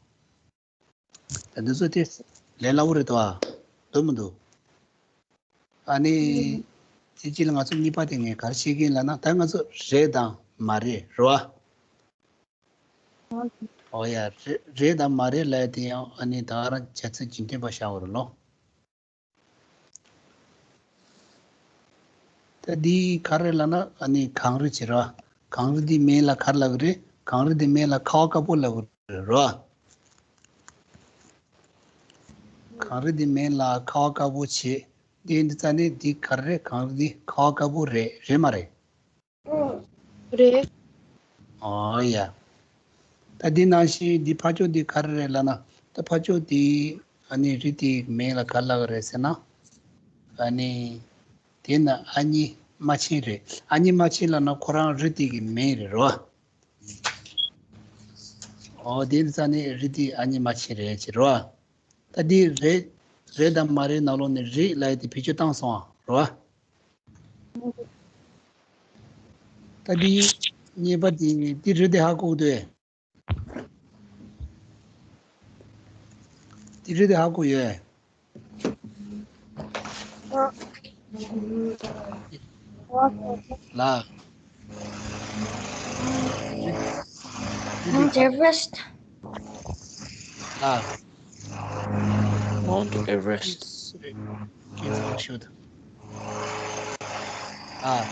ཨ། ད་འདི་ཚོ་དེ་ལས་སླ་བོ་རེད་དོ། འདུག་མི་འདུག་ཨ་ནི་དེ་རྗེས་ལ་ང་ཚོ་གཉིས་པ་དེ་ངས་ག་རེ་བཤད་ཀྱི་ཡིན་ལབ་ན། ད་ང་ཚོ་རེད་དང་མ་རེད་རོ། ཨོ་ཡ། རེད། རེད་དང་མ་རེད་ལབ་ཡ་དེ་ཡང་ཨ་ནི་ད་ག་རང་བྱ་ཚིག་རྒྱུན་མཐུད་པ་བཞག་དགོས་རེད་ལོ། ད་འདི་ག་རེ་ལབ་ན། ཨ་ནི་གངས་རི་བྱེད་རོ། གངས་རི་འདི་མིང་ལ་ག་རེ་ལབ་ཀྱི་རེད། གངས་རི་འདི་མིང་ལ་ཁ་བ་དཀར་པོ་ལབ་ཀྱི་རེད་རོ། གངས་རི་འདི་མིང་ལ་ཁ་བ་དཀར་པོ་བྱེད། འདི་འདི་ཙ་ནི་འདི་ག་རེ་རེད། གངས་རི་འདི་ཁ་བ་དཀར་པོ་རེད། རེད་མ་རེད། རེད། ཨོ་ཡ། ད་འདི་ནང་བཞིན་འདི་ཕར་ཕྱོགས་འདི་ག་རེ་རེད་ལབ་ན། ད་ཕར་ཕྱོགས་འདི་ཨ་ནི་རི་དེའི་མིང་ལ་ག་ལབ་ཀྱི་རེད་ཟེར་ན། ཨ་ནི་དེ་ན་ཨ་མྱེས་རྨ་ཆེན་རེད། ཨ་མྱེས་རྨ་ཆེན་ལབ་ན་ཁོ་རང་རི་དེ་གི་མིང་རེད་རོ། ཨོ་དེ་ནི་ཙ་ནི་རི་དེ་ཨ་མྱེས་རྨ་ཆེན་རེད་ཟེར་རོ། ད་འདི་རེད། རེད་དང་མ་རེད་ནང་ལོགས་ནས་རེད་ལབ་ཡ་དེ་བེད་སྤྱོད་བཏང་སོང་ཨ་རོ། ད་འདི་གཉིས་པ་དེ་འདི་རེད་དེ་ཧ་གོ་གི་འདུག་ཨེ། དེ་རེད་དེ་ཧ་གོ་ཡོད། ལ། Mount Everest. ལ། Mount Everest. ཨ།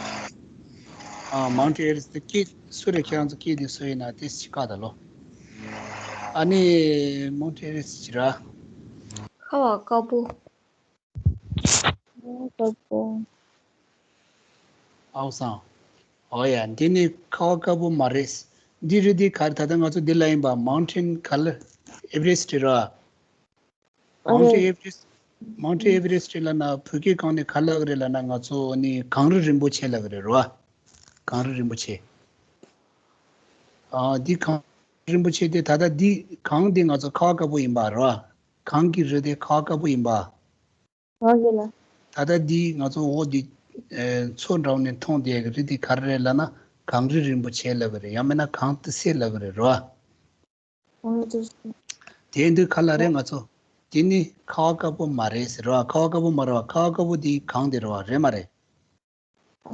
ཨ། Mount Everest དེ་སྐད་སུ་རེད། ཁྱེད་རང་ཚོ་སྐད་དེ་སུ་ཡིན་ན་དེ་ཅིག་བཀག་ད་ལོ། ཨ་ནི་Mount Everest ཅི་ར། ཁ་བ་དཀར་པོ། ཁ་བ་དཀར་པོ། ཨའོ་སང་། ཨོ་ཡ། འདི་ནི་ཁ་བ་དཀར་པོ་མ་རེད། འདི་རེད་དེ་ག་རེ། ད་ལྟ་ང་ཚོ་འདི་ལ་ཡིན་པ་Mountain ག་ལ་Everest ར། Mount Everest, Mount Everest ལབ་ན་བོད་སྐད་སྒང་ནས་ག་ལབ་ཀྱི་རེད་ལབ་ན། ང་ཚོ་ནི་གངས་རི་རིན་པོ་ཆེ་ལབ་ཀྱི་རེད་རོ། གངས་རི་རིན་པོ་ཆེ། ཨ། འདི་གངས་རི་རིན་པོ་ཆེ་དེ་ད་ལྟ་འདི་གངས་འདི་ང་ཚོ་ཁ་བ་དཀར་པོ་ཡིན་པ་རོ། གངས་ཀྱི་རི་དེ་ཁ་བ་དཀར་པོ་ཡིན་པ། ཨོ་ཡ་ལ། ད་ལྟ་འདི་ང་ཚོ་འོག་འདི་ཨེ་མཚོ་འདྲ་བོ་ནས་མཐོང་བསྡད་ཀྱི་རི་དེ་ག་རེ་རེད་ལབ་ན་གངས་རི་རིན་པོ་ཆེ་ལབ་ཀྱི་རེད། ཡང་མིན་ན་གངས་ཏི་སེ་ལབ་ཀྱི་རེད་རོ། དེ་འདི་ག་ལ་རེད། ང་ཚོ་ དེ་ནི་ཁ་བ་དཀར་པོ་མ་རེད་ཟེར་བ། ཁ་བ་དཀར་པོ་མ་རེད་བ། ཁ་བ་དཀར་པོ་དེ་གང་དེ་རེད་བ། རེད་མ་རེད།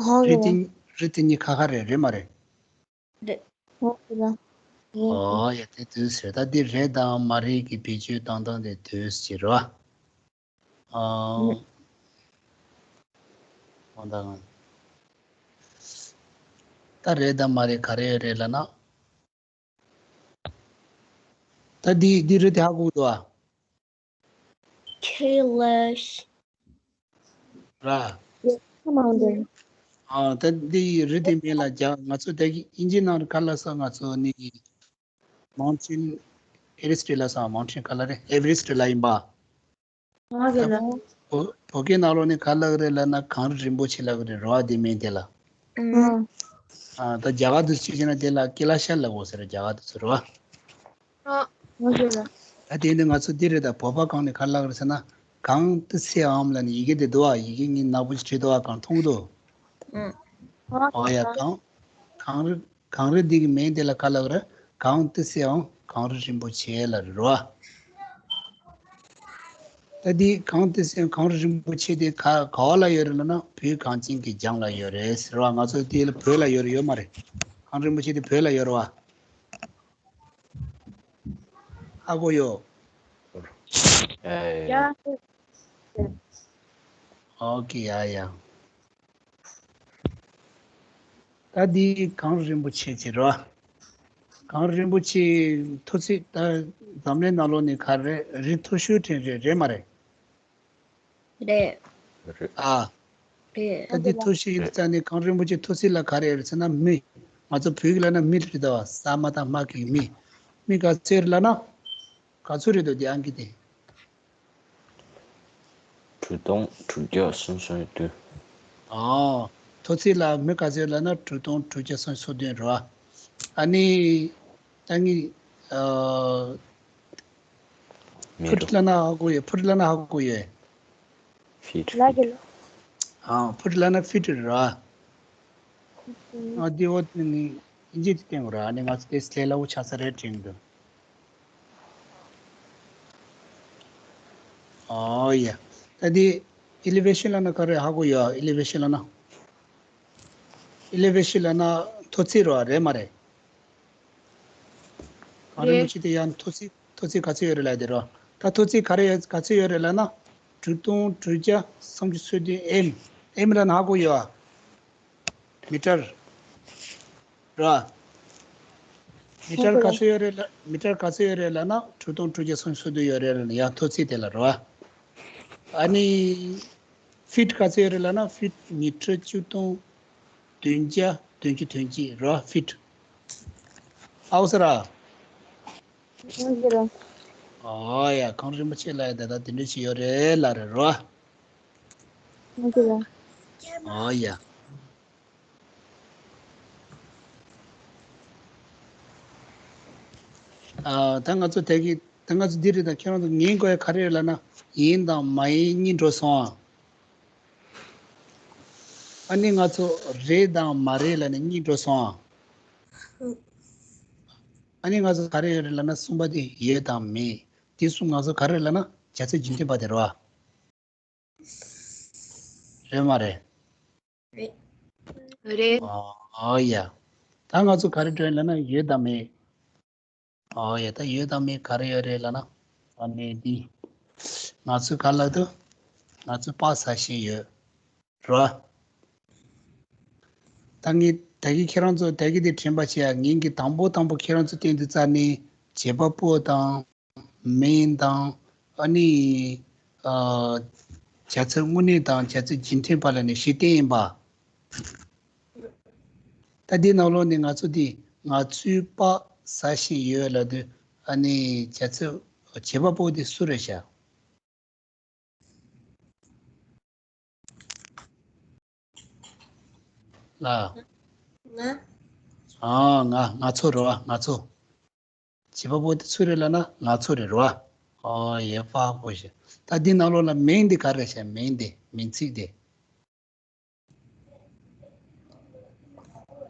ཧོ་རི་རེད་དེ་རི་དེ་གཉིས་ཁ་ཁ་རེད། རེད་མ་རེད། རེད། ཧོ་རི་ལ། ཨོ་ཡ་དེ་དུས་ཟེར། ད་འདི་རེད་དང་མ་རེད་ཀྱི་བེད་སྤྱོད་བཏང་སྟངས་དེ་དུས་ཟེར་བ། ཨ། འོ་ད་ད་རེད་དང་མ་རེད་ག་རེ་རེད་ལབ་ན། ད་འདི་འདི་རི་དེ་ཧ་གོ་གི་འདུག་ཨ། Kalish. ར། Yes, come on then. ཨ་ད་འདི་རི་དེ་མིང་ལ་རྒྱ་ང་ཚོ་ད་གི་ཨིན་ཇི་ནང་ག་ལབ་ས། ང་ཚོ་ནི་མའུན་ཊིན་ཨེ་ཝེ་རེ་སི་ཊི་ལབ་ས། མའུན་ཊིན་ག་ལབ་རེད། ཨེ་ཝེ་རེ་སི་ཊི་ལབ་ཡིན་པ། ང་ཚོ་ལ། བོད་བོད་སྐད་ནང་ལོགས་ནས་ག་ལབ་རེད་ལབ་ན་གངས་རི་རིན་པོ་ཆེ་ལབ་རེད་ར་བ། དེ་མིང་དེ་ལ། ཨ། ཨ་ད་རྒྱ་གར་དུ་ཆ་བཞག་ན་དེ་ལ་ཀེ་ལ་ཤ་ལབ་དགོས་ཟེར། རྒྱ་གར་དུ་ཟེར་བ། ཨ། ང་ཚོ་ལ། ད་དེ་ནི་ང་ཚོ་འདི་རེད། ད་བོད་པ་གང་ནས་ག་ལབ་རེད་ཟེར་ན། གངས་ཏི་སེ་འམ་ལབ་ནས་ཡི་གེ་དེ་འདུག་ཨ། ཡི་གེ་ངས་ནག་པོ་ཞིག་བྲིས་འདུག་ཨ། གངས་མཐོང་གི་འདུག་ཨ། ཨོ་ཡ། གངས་གངས་རི་གངས་རི་འདི་གི་མིང་དེ་ལ་ག་ལབ་རེད། གངས་ཏི་སེའམ་གངས་རི་རིན་པོ་ཆེ་ལབ་རེད་རོ། ད་འདི་གངས་ཏི་སེའམ་གངས་རི་རིན་པོ་ཆེ་དེ་ག་ག་བ་ལ་ཡོད་རེད་ལབ་ན། བོད་གངས་ཅན་གྱི་ལྗོངས་ལ་ཡོད་རེད་ཟེར་བ། ང་ཚོ་དེ་ལ་བོད་ལ་ཡོད་རེད་ཡོད་མ་རེད། གངས་རི་རིན་པོ་ཆེ་དེ་བོད་ལ་ཡོད་རེད་བ། ཧ་གོ་ཡོད། ཨེ། ཡ། ཨོ་ཀེ། ཡ་ཡ། ད་འདི་གངས་རིན་པོ་ཆེ་ཅིག་རེད་བ། གངས་རིན་པོ་ཆེ་མཐོ་ཚད་ད་འཛམ་གླིང་ནང་ལོགས་ནས་ག་རེ་རི་མཐོ་ཤོས་དེ་རེད། རེད་མ་རེད། རེད། རེད། ཨ། རེད། ད་འདི་མཐོ་ཤོས་ཡིན་ཙང་ནི་གངས་རིན་པོ་ཆེ་མཐོ་ཚད་ལ་ག་རེ་རེད་ཟེར་ན་མི། ང་ཚོ་བོད་ཀྱི་ལབ་ན་མི་རེད་ད་བ། ས་མ་དང་དམག་གི་མི། མི་ག་ཚོད་རེད་ལབ་ན། ག་ཚོད་རེད་འདུག་དེ་ཨང་ཀི་དེ། དྲུག་སྟོང་དྲུག་བརྒྱ་སུམ་ཅུ་སོ་བདུན། ཨོ། མཐོ་ཚད་ལ་མི་ག་ཚོད་ལབ་ན་དྲུག་སྟོང་དྲུག་བརྒྱ་སུམ་ཅུ་སོ་བདུན་རེད་བ། ཨ་ནི། ད་ངས། ཨ། མི་ཕུ་ཊི་རུ། ལབ་ན་ཧ་གོ་ཡོད། ཕུ་ཊི་ལབ་ན་ཧ་གོ་ཡོད། ཕིཊ། ལ་གི་ལ། ཨ། ཕུ་ཊི་ལབ་ན་ཕིཊ་རེད་བ། ཨ། འདི་འོ་ནི་ཨིན་ཇི་དེ་བསྟན་དགོས་ར། ཨ་ནི་ང་ཚོ་དེ་ལས་སླ་བོ་ཆགས་ས་རེད་དྲན་གི་འདུག་ཨོ་ཡ། ད་འདི་ཨེ་ལི་ཝེ་ཤན་ལབ་ན་ག་རེ་ཧ་གོ་ཡོད། ཨེ་ལི་ཝེ་ཤན་ལབ་ན། ཨེ་ལི་ཝེ་ཤན་ལབ་ན་མཐོ་ཚད་རེད་བ། རེད་མ་རེད། གངས་རིན་པོ་ཆེ་དེ་ཡང་མཐོ་ཚད་མཐོ་ཚད་ག་ཚོད་ཡོད་རེད་ལབ་དེ་རེད་བ། ད་མཐོ་ཚད་ག་རེ་ཡོད་ག་ཚོད་ཡོད་རེད་ལབ་ན། དྲུག་སྟོང་དྲུག་བརྒྱ་སུམ་ཅུ་སོ་བདུན་ཨེམ། ཨེམ་ལབ་ན་ཧ་གོ་ཡོད་བ། མི་ཊར། ར། མི་ཊར་ག་ཚོད་ཡོད་རེད་ལ། མི་ཊར་ག་ཚོད་ཡོད་རེད་ལབ་ན་དྲུག་སྟོང་དྲུག་བརྒྱ་སུམ་ཅུ་སོ་བདུན་ཡོད་རེད་ལབ་ན། ཡང་མཐོ་ཚད་དེ་ལ་ར། ཨ་ནི་ཕིཊ་ག་ཚོད་ཡོད་རེད་ལབ་ན་ཕིཊ་མི་ཊར་བཅུ་སྟོང་བདུན་བརྒྱ་བདུན་ཅུ་དོན་གཅིག་ར། ཕིཊ། ཨའོ་ས་ར། ཨོ་ཡ། གངས་རིན་པོ་ཆེ་ལ་ཡ་ད་ལྟ་དེ་འདྲ་ཞིག་ཡོད་རེད་ལབ་རེད་རོ། ཨོ་ཡ། ཨ། ད་ང་ཚོ་དེ་གི་ད་ང་ཚོ་འདི་རེད། ད་ཁྱེད་རང་ཚོ་ཉན་དགོས་ཡ་ག་རེ་རེད་ལབ་ན། ཡིན་དང་མ་ཡིན་གཉིས་འགྲོ་སོང་ཨ། ཨ་ནི་ང་ཚོ་རེད་དང་མ་རེད་ལབ་ནས་གཉིས་འགྲོ་སོང་ཨ། ཨ་ནི་ང་ཚོ་ག་རེ་ཡོད་རེད་ལབ་ན་གསུམ་པ་དེ་ཡོད་དང་མེད། དེ་གསུམ་ང་ཚོ་ག་རེ་ལབ་ན་བྱ་ཚིག་རྒྱུན་མཐུད་པ་དེ་རེད་བ། རེད་མ་རེད། རེད། རེད། ཨོ་ཡ། ད་ང་ཚོ་ག་རེ་འགྲོ་ཡིན་ལབ་ན་ཡོད་དང་མེད། ཨོ་ཡ། ད་ཡོད་དང་མེད་ག་རེ་ཡོད་རེད་ལབ་ན། ཨ་ནི་འདི། ང་ཚོས་ག་ལབ་འདུག་ང་ཚོས་པ་ཟ་བཞིན་ཡོད། རོ། ད་ངས་ད་གིན་ཁྱེད་རང་ཚོ་ད་གིན་དེ་དྲན་པ་བྱེད་ཡ། ངས་གི་དང་པོ་དང་པོ་ཁྱེད་རང་ཚོ་བསྟན་དུས་ཙ་ནས་བྱེད་པ་པོ་དང་མིང་དང་ཨ་ནི་ཨ་བྱ་ཚིག་དངོས་གནས་དང་བྱ་ཚིག་རྒྱུན་མཐུད་པ་ལ་ནི་བཞི་བསྟན་ཡིན་པ། ད་འདི་ནང་ལོགས་ནས་ང་ཚོ་འདི་ང་ཚོའི་པ་ཟ་བཞིན་ཡོད་ལབ་དུས་ཨ་ནི་བྱ་ཚིག་བྱེད་པ་པོ་དེ་སུ་རེད་ཤག་ལ། ང་། ཨ། ང་ང་ཚོ་རེད་བ། ང་ཚོ། བྱེད་པ་པོ་དེ་སུ་རེད་ལབ་ན་ང་ཚོ་རེད་རོ། ཨོ་ཡ། ཧ་གོ་ཤག་ད་འདི་ནང་ལོགས་ལ་མིང་འདི་ག་རེ་ཤག་མིང་འདི། མིང་ཚིག་འདི།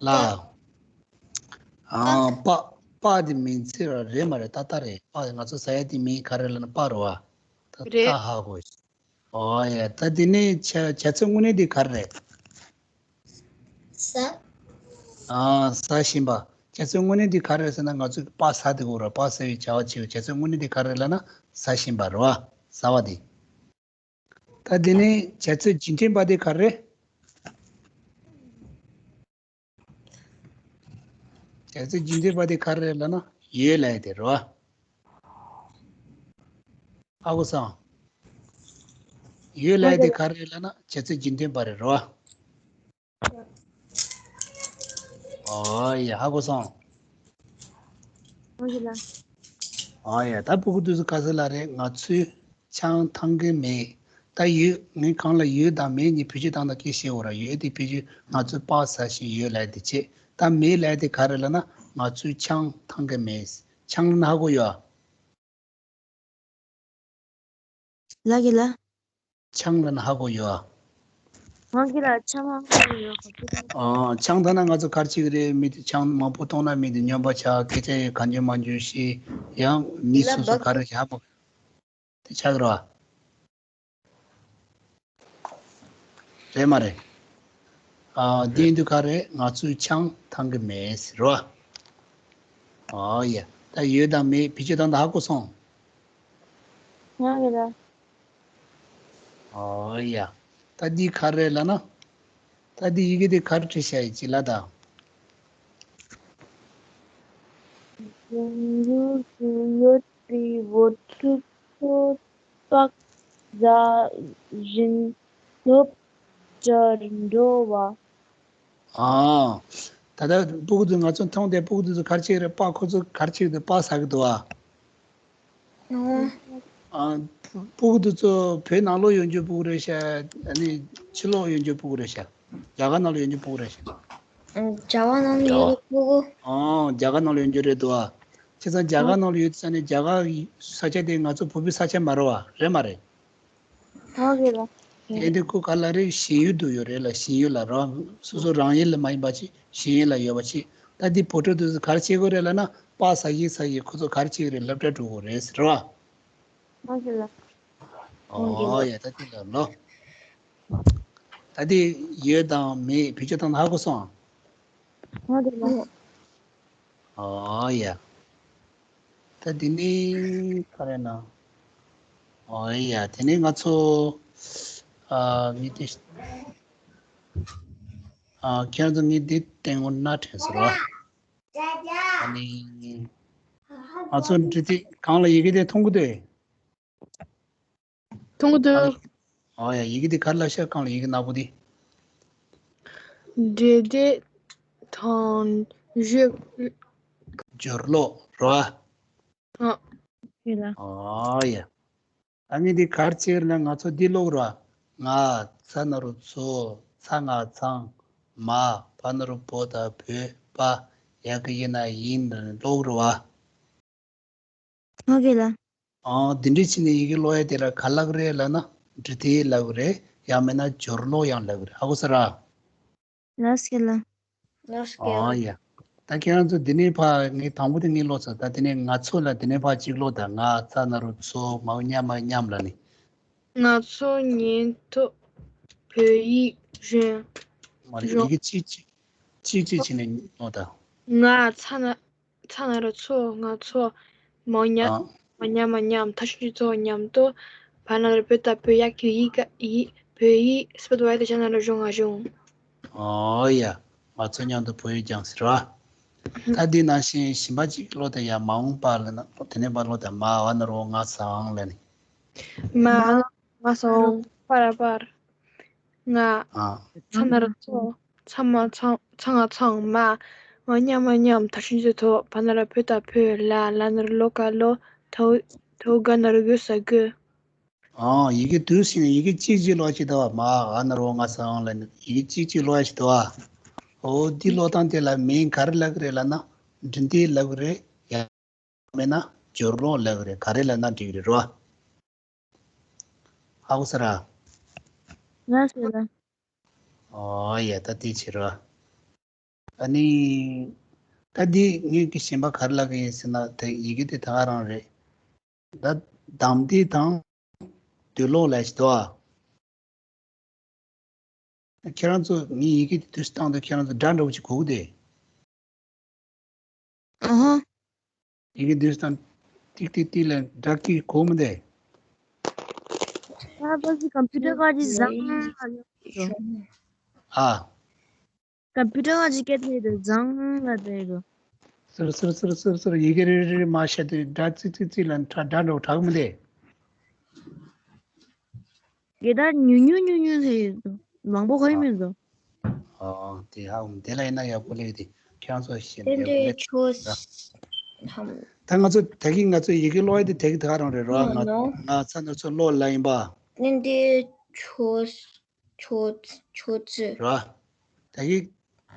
ལ། ཨ། པ། པ་འདི་མིང་ཚིག་རེད་མ་རེད། ཏག་ཏག་རེད། པ་ང་ཚོ་ཟ་ཡ་དེ་མིང་ག་རེ་ལབ་ན་པ་རེད་བ། ད་རེད། ད་ཧ་གོ། ཨོ་ཡ། ད་དེ་ནས་བྱ་བྱ་ཚིག་དངོས་གནས་འདི་ག་རེ་རེད། ཟ། ཨ། ཟ་བཞིན་པ། བྱ་ཚིག་དངོས་གནས་འདི་ག་རེ་རེད་ཟེར་ན། ང་ཚོས་པ་ཟ་དེ་གོ་ར། པ་ཟ་བའི་བྱ་བ་བྱེད་པའི་བྱ་ཚིག་དངོས་གནས་འདི་ག་རེ་རེད་ལབ་ན། ཟ་བཞིན་པ་རེད་བ། ཟ་བ་དེ། ད་དེ་ནས་བྱ་ཚིག་རྒྱུ་མཐུན་པ་དེ་ག་རེ་རེད། བྱ་ཚིག་རྒྱུ་མཐུན་པ་དེ་ག་རེ་རེད་ལབ་ན། ཡོད་ལབ་ཡ་དེ་རེད་བ། ཧ་གོ་སོང་། ཡོད་ལབ་ཡ་དེ་ག་རེ་རེད་ལབ་ན། བྱ་ཚིག་རྒྱུ་མཐུན་པ་རེད་རེད་བ། ཨོ་ཡ། ཧ་གོ་སོང་། ཨོ་ཡ། ད་སྤུ་གུ་དེ་ཚོ་ག་ཚོད་ལ་རེད། ང་ཚོས་ཆང་འཐུང་གི་མེད། ད་ཡོད། ངས་གང་ལ་ཡོད་དང་མེད་གཉིས་བེད་སྤྱོད་བཏང་ན་སྐད་ཤེས་འོ་ར། ཡོད་དེ་བེད་སྤྱོད། ང་ཚོས་པ་ཟ་བཞིན་ཡོད་ལབ་དེ་བྱེད། ད་མེད་ལབ་དེ་ག་རེ་ལབ་ན། ང་ཚོས་ཆང་འཐུང་གི་མེད། ཆང་ལབ་ན་ཧ་གོ་ཡོད་ཨ། ལགས་ཀྱི་ལགས། ཆང་ལབ་ན་ཧ་གོ་ཡོད་ཨ། ང་གི་ལ་ཆང་ཧ་གོ་ཡོད་ག་ཨ། ཆང་ད་ན་ང་ཚོ་ག་རེ་བྱེད་ཀྱི་རེད། མི་དེ་ཆང་མང་པོ་བཏུང་ན་མི་དེ་སྨྱོན་པ་ཆགས། སྐད་ཆ་ཡང་གང་བྱུང་མང་བྱུང་བཤད། ཡང་མི་སོ་སོ་ག་རེ་ཧ་མ་དེ་ཆགས་རོ། རེད་མ་རེད། ཨ། འདི་ཡིན་དུས་ག་རེ། ང་ཚོས་ཆང་འཐུང་གི་མེད་ཟེར་རོ། ཨོ་ཡ། ད་ཡོད་དང་མེད་བེད་སྤྱོད་བཏང་ད་ཧ་གོ་སོང་། ང་གི་ལ། ཨོ་ཡ། ད་འདི་ག་རེ་ལབ་ན། ད་འདི་ཡི་གེ་འདི་ག་རེ་བྲིས་བཞག་ཡིན་ཅི་ལ་ད། འབྱུང་འགྱུར་དུ་ཡོད་པའི་འོ་ཐུག་ཚོ་པགས་ཟ་བཞིན་ལྷོད་འཇགས་འགྲོ་བ། ཨ། ད་ལྟ་སྤུ་གུ་ཚོ་ང་ཚོ་མཐོང་དེ། སྤུ་གུ་ཚོ་ག་རེ་བྱེད་ཀྱི་རེད། པགས། ཁོ་ཚོ་ག་རེ་བྱེད་ཀྱི་འདུག་པགས་ཟ་གི་འདུག་ཨ། ཨ། སྤུ་གུ་དེ་ཚོ་བོད་ནང་ལོགས་ཡོད་རྒྱུ་སྤུ་གུ་རེད་ཤག་ཨ་ནི་ཕྱི་ལོགས་ཡོད་རྒྱུ་སྤུ་གུ་རེད་ཤག་རྒྱ་གར་ནང་ལོགས་ཡོད་རྒྱུ་སྤུ་གུ་རེད་ཤག་རྒྱ་གར་ནང་ལོགས་ཡོད་རྒྱུ་སྤུ་གུ། ཨ། རྒྱ་གར་ནང་ལོགས་ཡོད་རྒྱུ་རེད་འདུག་ཨ། བྱས་ཙང་རྒྱ་གར་ནང་ལོགས་ཡོད་ཙང་ནི་རྒྱ་གར་ས་ཆ་དེ་ང་ཚོ་བོད་པའི་ས་ཆ་མ་རེད་བ། རེད་མ་རེད། ཧོ་གི་ལ། ཨེ་འདི་ཁོ་ག་ལ་རེད། ཞིང་ཡུལ་དུ་ཡོད་རེད་ལ། ཞིང་ཡུལ་ལ་རང་སོ་སོ་རང་ཡུལ་ལ་མ་ཡིན་པ་ཅིག་ཞིང་ཡུལ་ལ་ཡོད་པ་ཅིག་ད་འདི་བོད་ཕྲུག་དེ་ཚོ་ག་རེ་བྱེད་དགོས་རེད་ལབ་ན། པགས་ཟ་བཞིན་ཟ་བཞིན་ཁོ་ཚོ་ག་རེ་བྱེད་ཀྱི་རེད། སློབ་གྲྭ་འགྲོ་དགོས་རེད་ཟེར་བ། ཧོ་གི་ལ། ཨོ་ཡ། ད་འདི་ལ་ལོ། ད་འདི་ཡོད་དང་མེད་བེད་སྤྱོད་བཏང་ན་ཧ་གོ་སོང་། ཧོ་གི་ལ། ཨོ་ཡ། ད་དེ་ནས་ག་རེ་ན། ཨོ་ཡ། དེ་ནས་ང་ཚོ་ཨ་ངས་དེ་ཨ་ཁྱེད་རང་ཚོ་ངས་འདི་སྟེང་འོ་ན་དྲན་ཟེར་བ། ཨ་ནི་ང་ཚོ་འབྲི་དེ་གང་ལ་ཡི་གེ་དེ་མཐོང་གི་འདུག་མཐོང་གི་འདུག་ཨ་ཡ། ཡི་གེ་འདི་ག་རེ་ལབ་ཤག་གང་ལ་ཡི་གེ་ནག་པོ་འདི། འབྲེལ་འདྲིས་དང་བརྗོད། སྦྱོར་ཀློག་རོ། ཨ། ཨོ་ཡ། ཨ་ནི་འདི་ག་རེ་བྱེད་ན། ང་ཚོ་འདི་ཀློག་རོ། ང་ཚ་ན་རོ་ཚོ། ཚ་ང་ཚང་། མ། བ་ན་རོ་བོ་ད་བོད། པ། ཡ་གི་ཡི་ན་ཡིན་ཀློག་རོ་བ། ཨོ་གི་ལ། ཨང་། འདི་འདྲའི་ཕྱི་ནས་ཡི་གེ་ཀློག་ཡ་དེ་ལ་ག་ལབ་རེད་ལབ་ན། འབྲི་དེབ་ལབ་རེད། ཡང་མིན་ན་སྦྱོར་ཀློག་ཡང་ལབ་རེད། ཧ་གོ་སོང་ར། ལགས་སོ་ལགས། ཨང་། ཡ། ད་ཁྱེད་རང་ཚོ་འདི་ནས་ཕར་ངས་དང་པོ་དེ་ངས་ཀློག་ཚར། ད་དེ་ནས་ང་ཚོ་ལ་དེ་ནས་ཕར་གཅིག་ཀློག་དང་། ང་། ཚ་ན་རོ་ཚོ། མའོ་མཉམ་མ་མཉམ་ལ་ནི། ང་ཚོ་ཉིན་ཐོ་བོད་ཡིག་རིན། མ་རེད། ཡི་གེ་གཅིག་གཅིག་གཅིག་གཅིག་བྱས་ནས་ཀློག་དང་། ང་ཚ་ན། ཚ་ན་རོ་ཚོ། ང་ཚོ། མའོ་མཉམ། ཨང་། མའོ་མཉམ་མ་མཉམ། ད་ཕྱིན་ཆད་ཚོ་མཉམ་དུ། བ་ན་རོ་བོ་ད་བོད། ཡ་གི་ཡི་ག་ཡིད། བོད་ཡིག་སྤེལ་བ་ཡ་དེ་ཆ་ན་རོ་གཞུང་ང་གཞུང་། ཨོ་ཡ། ང་ཚོ་མཉམ་དུ་བོད་ཡིག་སྦྱངས་ཟེར་བ། ད་འདི་ནང་བཞིན་གཞན་པ་གཅིག་ཀློག་དང་ཡ། མ་འོངས་པ་ལབ་ན། དེ་ནས་ཕར་ཀློག་དང་། མ། བ་ན་རོ་བོ། ང་། ཚ་ང་ལབ་ནི། མ། ང་། སང་། པ་ར་པར། ང་། ཨ། ཚ་ན་རོ་ཚོ། ཚ་མ་ཚང་། ཚ་ང་ཚང་། མ། མའོ་མཉམ་མ་མཉམ། ད་ཕྱིན་ཆད་ཚོ། བ་ན་རོ་བོ་ད་བོད། ལ། ལ་ན་རོ་ལོ་ག་ལོ། ད་འོ། ད་འོ་ག་ན་རོ་གོ་ས་གོས། ཨང་། ཡི་གེ་དུས་ཕྱིན་ནས་ཡི་གེ་གཅིག་གཅིག་ཀློག་ཅིག་འདུག་བ། མ། འ་ན་རོ་བོ། ང་། སང་ལབ་ནི། ཡི་གེ་གཅིག་གཅིག་ཀློག་ཅིག་འདུག་བ། འོ་འདི་ཀློག་སྟངས་དེ་ལ་མིང་ག་རེ་ལབ་ཀྱི་རེད་ལབ་ན། འབྲི་དེབ་ལབ་ཀྱི་རེད། ཡང་མིན་ན་སྦྱོར་ཀློག་ལབ་ཀྱི་རེད། ག་རེ་ལབ་ན་འགྲིག་གི་རེད་རོ། ཧ་གོ་སོང་ར། ལགས་སོ་ལགས། ཨོ་ཡ། ད་དེ་བྱེད་རོ། ཨ་ནི། ད་འདི་ངས་ཀྱི་གཞན་པ་ག་རེ་ལབ་ཀྱི་ཡིན་ཟེར་ན། དེ་ཡི་གེ་དེ་ད་ག་རང་རེད། ད་གདམས་དེབ་དང་ དུས་ལོག་ལ་ཞིག་འདུག་ཨ། ཁྱེད་རང་ཚོ་ངའི་ཡི་གེ་དེ་དུས་སུ་བཏང་དུས་ཁྱེད་རང་ཚོ་སྒྲ་འདྲ་བོ་ཅིག་གོ་གི་དེ། ཨ་ཧ། ཡི་གེ་དུས་སུ་བཏང་ཏིག་ཏིག་ཏིག་ལ་སྒྲ་སྐད་གོ་མི་དེ། ཨ་ཕ་གི་ཀམ་པུ་ཊར་ག་ཅིག་བཟང་ཨ། ཀམ་པུ་ཊར་ང་ཅིག་སྐད་ཐེ་དུ་བཟང་ལ་དེ་དུ། སུར་སུར་སུར་སུར་སུར་ཡི་གེ་རེ་རེ་རེ་མ་བཤད་དུས་སྒྲ་ཙི་ཙི་ཙི་ལ་ཁྲ་སྒྲ་འགྲོ་དྲག་མི་ལས། དེ་ད་ཉུ་ཉུ་ཉུ་ཉུ་ཟེར་ཡོད་དུ། མང་པོ་ཧོད་མི་འདུག་ཨོ་དེ་ཧ་འུམ་དེ་ལ་ཡིན་ན་ཡག་པོ་ལས་དེ་ཁྱེད་རང་ཚོ་ཤེས་དེ་ཡག་པོ་འདྲའི་ལས་ཆོས་ར། ཧམ། ད་ང་ཚོ་ད་གིན་ང་ཚོ་ཡི་གེ་ཀློག་ཡ་དེ་ད་གིན་ད་ག་རང་རེད་ར། ང་ང་ཚ་ན་ཚོ་ཀློག་ལ་ཡིན་པ། དེ་འདྲའི་ཆོས། ཆོས་ཆོས་ཚུལ། ར། ད་གི་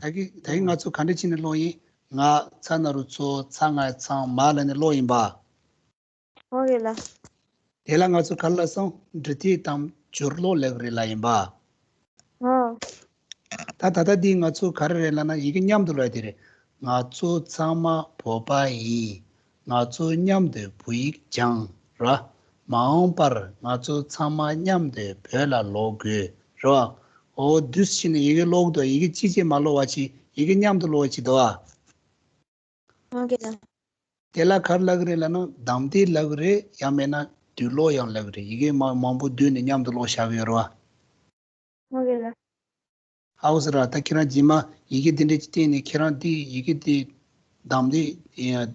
ད་གི་ད་གི་ང་ཚོ་ག་འདྲ་བྱས་ནས་ཀློག་ཡིན། ང་ཚ་ན་རུ་ཚོ་ཚ་ང་ཚང་མ་ལ་ནས་ཀློག་ཡིན་པ། ཨོ་ཡོད་ལ། དེ་ལ་ང་ཚོ་ག་ལ་སོང་འབྲི་དེབ་དང་སྦྱོར་ཀློག་ལབ་རེད་ལ་ཡིན་པ། ཨོ། ད་ད་ལྟ་འདི་ང་ཚོ་ག་རེ་རེད་ལབ་ན་ཡི་གེ་མཉམ་དུ་ཀློག་ཡ་དེ་རེད། ང་ཚོ་ཚང་མ་བོད་པ་ཡིན། ང་ཚོ་མཉམ་དུ་བོད་ཡིག་སྦྱང་ར། མ་འོངས་པར་ང་ཚོ་ཚང་མ་མཉམ་དུ་བོད་ལ་ལོག་དགོས་ར། འོ་དུས་ཕྱིན་ནས་ཡི་གེ་ཀློག་འདུག་ཡི་གེ་གཅིག་གཅིག་མ་ཀློག་པ་ཅིག་ཡི་གེ་མཉམ་དུ་ཀློག་པ་ཅིག་འདུག་ཨ། ཨོ་ཀེ་ལ། དེ་ལ་ག་རེ་ལབ་ཀྱི་རེད་ལབ་ན་གདམས་དེབ་ལབ་ཀྱི་རེད། ཡང་མིན་ན་དུས་ཀློག་ཡང་ལབ་ཀྱི་རེད། ཡི་གེ་མ་མང་པོ་བསྡུས་ནས་མཉམ་དུ་ཀློག་བཞག་གི་ཡོད་རེད་བ། ཨོ་ཀེ་ལ། ཨའོ་ཟེར་ར། ད་ཁྱེད་རང་རྗེས་མ་ཡི་གེ་འདི་འདྲ་ཅིག་བསྟན་ནས་ཁྱེད་རང་འདི་ཡི་གེ་འདི་གདམས་དེབ་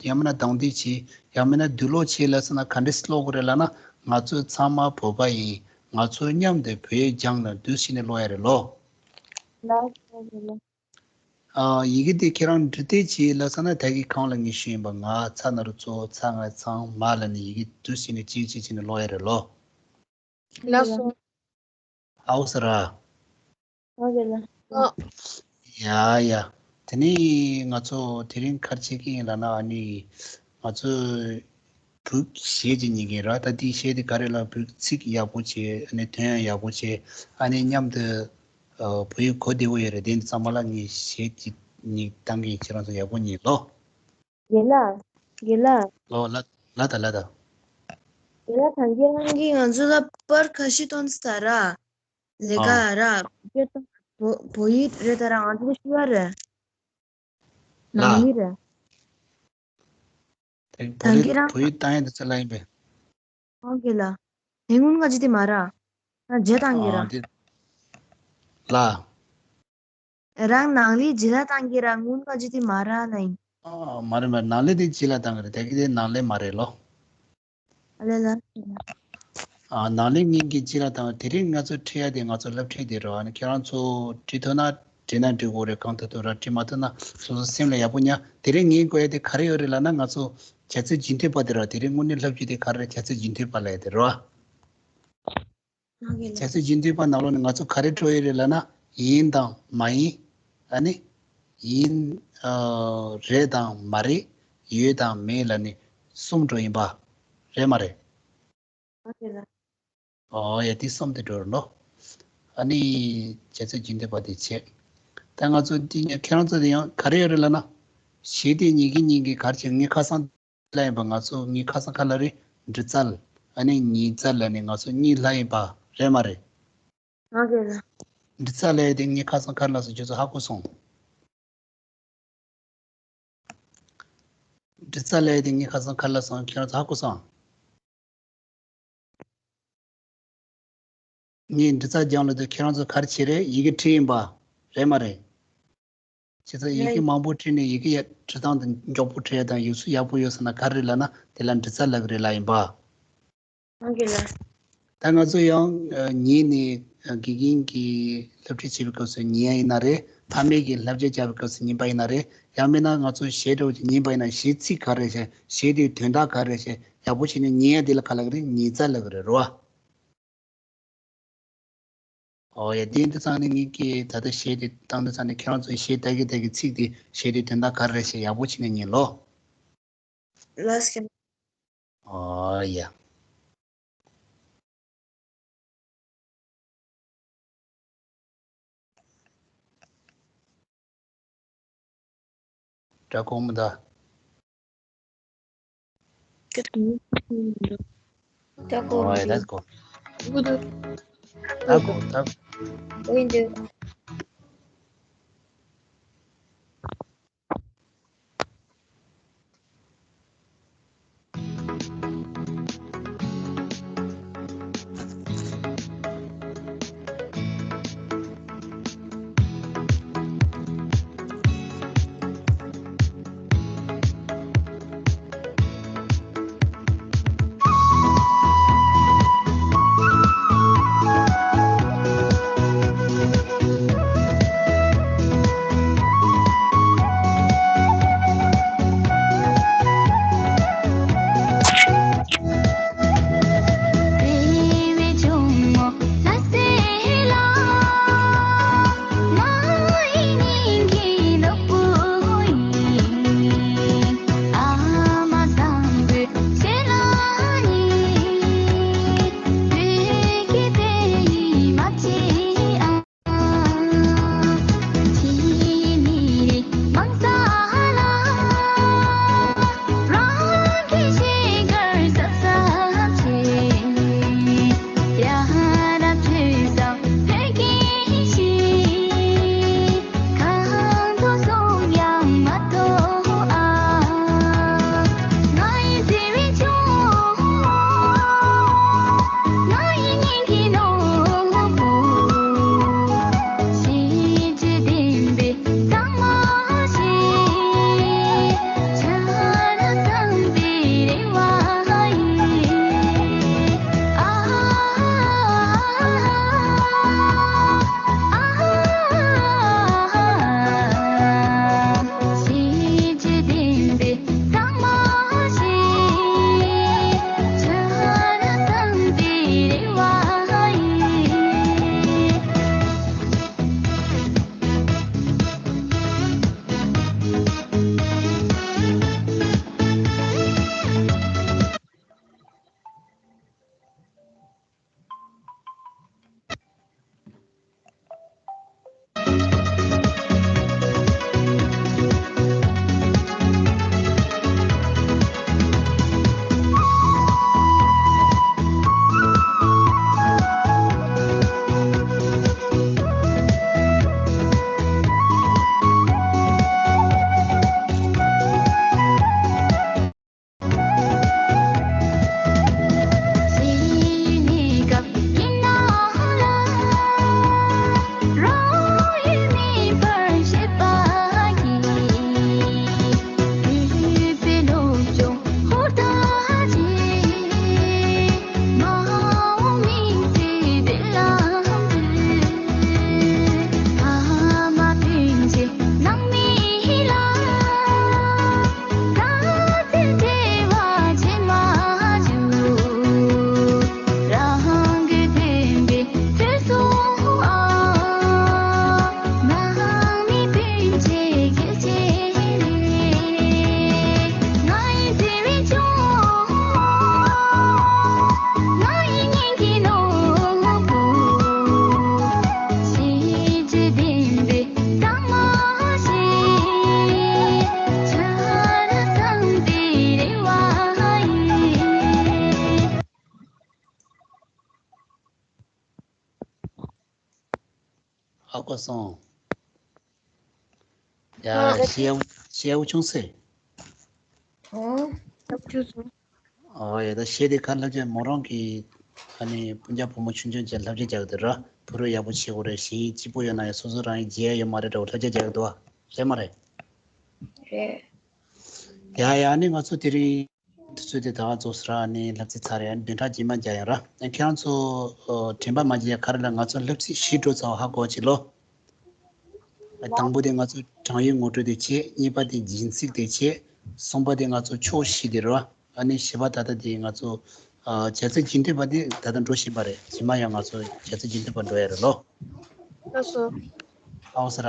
ཡང་མིན་ན་གདམས་དེབ་བྱེད་ཡང་མིན་ན་དུས་ཀློག་བྱེད་ལབ་སོང་ན་ག་འདྲས་ཀློག་དགོས་རེད་ལབ་ན། ང་ཚོ་ཚང་མ་བོད་པ་ཡིན། ང་ཚོ་མཉམ་དུ་བོད་ཡིག་སྦྱངས་ནས་དུས་ཕྱིན་ནས་ཀློག་ཡ་རེད་ལོ། ལགས་སོ། ཨ། ཡི་གེ་དེ་ཁྱེད་རང་འབྲི་དེབ་ཅིག་ལབ་ས་ན་ད་གི་གང་ལ་ངས་ཞུས་ཡིན་པ། ང་ཚ་ན་རུ་ཚོ་ཚ་ང་ཚང་མ་ལ་ནི་ཡི་གེ་དུས་ཕྱིན་ནས་གཅིག་གཅིག་བྱས་ནས་ཀློག་ཡ་རེད་ལོ། ལགས་སོ། ཨའོ་ཟེར་ར། ཨོ་ཡ་ཡ། དེ་ནས་ང་ཚོ་དེ་རིང་ག་རེ་བྱེད་ཀྱི་ཡིན་ལབ་ན། ཨ་ནི་ང་ཚོ་བོད་གཞས་ཅིག་ཉན་གྱི་ར། ད་འདི་གཞས་དེ་ག་རེ་ལབ། བོད་ཚིག་ཡག་པོ་བྱས། ཨ་ནི་དོན་ཡང་ཡག་པོ་བྱས། ཨ་ནི་མཉམ་དུ་ཨ་བོད་ཡིག་གོ་བདེ་བོ་ཡོད་རེད། དེ་ཚང་མ་ལ་ངས་གཞས་ཅིག་ཉན་བཏང་གི་ཡིན། ཁྱེད་རང་ཚོ་ཡག་པོ་ཉན་ལོ། རྒན་ལགས། རྒན་ལགས། ལོ་ལ་ལ་ད་ལ་ད། རྒན་ལགས། ད་ཁྱེད་རང་གིས་ང་ཚོ་ལ་པར་ཁ་ཤས་སྟོན་ཚར་ར། ལས་ཀ་ཨ་ར། བོད་བོད་ཡིག་རེད་ད་ར། ང་ཚོ་ཤི་བ་རེད། ལ། ནང་མི་རེད། དེ་བོད་ཡིག་ད་ཁྱེད་རང་བོད་ཡིག་བཏང་ཡ་དེ་ཚོ་ལ་ཡིན་པས། ཨོ་ཀེ་ལ། དེ་སྔོན་ག་ཅི་དེ་མ་ར། ང་རྗེས་བཏང་གི་ར། ཨ་དེ་ལ། རང་ནང་ལས་རྗེས་ལ་བཏང་གི་ར། སྔོན་ག་ཅི་དེ་མ་ར་ན་ཡིན། ཨ་མ་རེད་མ་རེད། ནང་ལས་དེ་རྗེས་ལ་བཏང་གི་རེད། དེ་གི་དེ་ནང་ལས་མ་རེད་ལོ། ཨ་ལེ་ལ། ཨ། ནང་ལས་ངེད་ཀྱིས་ཅི་ལ་དང་། དེ་རིང་ང་ཚོ་ཁྲིད་ཡ་དེ་ང་ཚོ་སློབ་ཁྲིད་དེ་རོ། ཨ་ནི་ཁྱེད་རང་ཚོ་ཁྲིད་ཐུབ་ན་ཁྲིད་ན་འགྲིག་གོ་རེད། གང་ཐུབ་ཐུབ་ར་ཁྲིད་མ་ཐུབ་ན་སོ་སོ་སེམས་ལ་ཡག་པོ་ཉར། དེ་རིང་ངས་གོ་ཡ་དེ་ག་རེ་ཡོད་རེད་ལབ་ན། ང་ཚོ་བྱ་ཚིག་རྒྱུན་མཐུད་པ་དེ་རོ། དེ་རིང་དངོས་གནས་ལབ་རྒྱུ་དེ་ག་རེ་རེད། བྱ་ཚིག་རྒྱུན་མཐུད་པ་ལབ་ཡ་དེ་རོ། བྱ་ཚིག་རྒྱུན་མཐུད་པ་ནང་ལོགས་ནས་ང་ཚོ་ག་རེ་འགྲོ་ཡི་རེད་ལབ་ན། ཡིན་དང་མ་ཡིན། ཨ་ནི་ཡིན། ཨ། རེད་དང་མ་རེད། ཡོད་དང་མེད་ལབ་ནས་གསུམ་འགྲོ་ཡིན་པ། རེད་མ་རེད། ཨོ་ཀེ་ལ། ཨོ་ཡ། དེ་གསུམ་དེ་འགྲོ་རེད་ལོ། ཨ་ནི་བྱ་ཚིག་རྒྱུན་མཐུད་པ་དེ་བྱས། ད་ང་ཚོ་འདི་ནས་ཁྱེད་རང་ཚོ་དེ་ཡང་ག་རེ་ཡོད་རེད་ལབ་ན། གཞས་དེ་ཉན་གི་ཉན་གི་ག་རེ་བྱས། ངའི་ཁ་སང་ལ་ཡིན་པ། ང་ཚོ་ངའི་ཁ་སང་ཁ་ལ་རེད། འབྲི་རྩལ། ཨ་ནི་ཉན་རྩལ་ལ་ནི་ང་ཚོ་གཉིས་ལྷག་ཡིན་པ། རེད་མ་རེད། ཨོ་ཀེ་ལ། འབྲི་རྩལ་ལ་དེ་ངའི་ཁ་སང་ཁ་ལ་སོང་། ཁྱོད་ཚོ་ཧ་གོ་སོང་། འབྲི་རྩལ་ལ་དེ་ངའི་ཁ་སང་ཁ་ལ་སོང་། ཁྱོད་ཚོ་ཧ་གོ་སོང་། ངས་འབྲི་རྩལ་སྦྱངས་ལ་དུ་ཁྱེད་རང་ཚོ་ག་རེ་བྱས་རེད། ཡི་གེ་བྲིས་ཡིན་པ། རེད་མ་རེད། བྱས་ཙང་ཡི་གེ་མང་པོ་བྲིས་ནས་ཡི་གེ་ཡ་བྲི་སྟངས་དེ་མགྱོགས་པོ་བྲི་ཡ་དང་ཡིག་གཟུགས་ཡག་པོ་ཡོད་ཟེར་ན་ག་རེ་ལབ་ན། དེ་ལ་འབྲི་རྩལ་ལབ་ཀྱི་རེད་ལབ་ཡིན་པ། ཨོ་ཀེ་ལ། ད་ང་ཚོ་ཡང་ཉིན་ནས་དགེ་རྒན་གྱི་སློབ་ཁྲིད་བྱེད་པའི་སྐབས་སུ་ཉན་ཡ་ཡིན་ན་རེད། ཕ་མེས་ཀྱི་བསླབ་བྱ་བྱ་བའི་སྐབས་སུ་ཉན་པ་ཡིན་ན་རེད། ཡང་མིན་ན་ང་ཚོ་གཞས་འདྲ་བོ་ཅིག་ཉན་པ་ཡིན་ན་གཞས་ཚིག་ག་རེ་བྱས། གཞས་དེའི་དོན་དག་ག་རེ་བྱས། ཡག་པོ་བྱས་ནས་ཉན་ཡ་དེ་ལ་ག་ལབ་ཀྱི་རེད། ཉན་རྩལ་ལབ་ཀྱི་རེད་རོ། ཨོ་ཡ། དེ་འདི་ཚང་ནི་ངེད་ཀྱིས་ད་ལྟ་གཞས་དེ་བཏང་དུས་ཚང་ནི་ཁྱེད་རང་ཚོའི་གཞས་ད་གི་ད་གི་ཚིག་དེ་གཞས་དེ་དོན་དག་ག་རེ་རེད་ཞེས་ཡག་པོ་བྱས་ནས་ཉན་ལོ། ལགས་སོ། ཨོ་ཡ། སྒྲ་གོ་མི་འདུག་ད་གོ་ཨོ་ཡ། ད་གོ། ད་གོ་ད་གོ། འོན་ཏེ། ཨ་ཁུ་སོང་། ཡ་ཨ་ཤེའུ་ཤེའུ་ཆུང་སེ། ཨོ་ཨ་ཁུ་སོང་། ཨོ་ཡ་ད་ཤེ་དེ་ཁ་ལབ་ཅེ་མོ་རང་གི་ཨ་ནི་སྤུན་ཀྱག་བུ་མོ་ཆུང་ཆུང་ཅན་ལབ་ཅེ་རྒྱག་དེ་ར་བུ་རུ་ཡག་པོ་བྱེད་དགོས་རེད། ཤེའུ་སྐྱིད་པོ་ཡོད་ན་ཡང་སོ་སོ་རང་ཡི་རྗེས་ཡོད་མ་རེད་འདྲ་བོ་ལབ་ཅེ་རྒྱག་དུ་བ་རེད་མ་རེད། རེད། ཡ་ཡ་ཨ་ནི་ང་ཚོ་དེ་རིང་། དུས་ཚོད་དེ་ད་ག་རྫོགས་སོང་ར། ཨ་ནི་བསླབ་ཚིགས་ཚར་ཡ་བདུན་ཕྲག་རྗེས་མ་རྒྱག་ཡོང་ར། ཨ་ཁྱེད་རང་ཚོ་ཨོ་དྲན་པ་མ་བརྗེད་ཡ་ག་རེ་ལ་ང་ཚོ་བསླབ་ཚིགས་བཞི་འགྲོ་ཚར་བ་ཧ་གོ་ཅིག་ལོ། ཨ་དང་པོ་དེ་ང་ཚོ་གྲངས་ཡོད་ངོ་སྤྲོད་དེ་བྱས། གཉིས་པ་དེ་སྦྱིན་སྲེག་དེ་བྱས། གསུམ་པ་དེ་ང་ཚོ་ཕྱོགས་བཞི་དེ་རེད་བ། ཨ་ནི་བཞི་པ་ད་ལྟ་དེ་ང་ཚོ་ཨ་བྱ་ཚིག་རྒྱུན་མཐུད་པ་དེ་ད་ལྟ་འགྲོ་བཞིན་པ་རེད། རྗེས་མ་ཡང་ང་ཚོ་བྱ་ཚིག་རྒྱུན་མཐུད་པ་འགྲོ་ཡ་རེད་ལོ། ལགས་སོ། ཨའོ་ས་ར།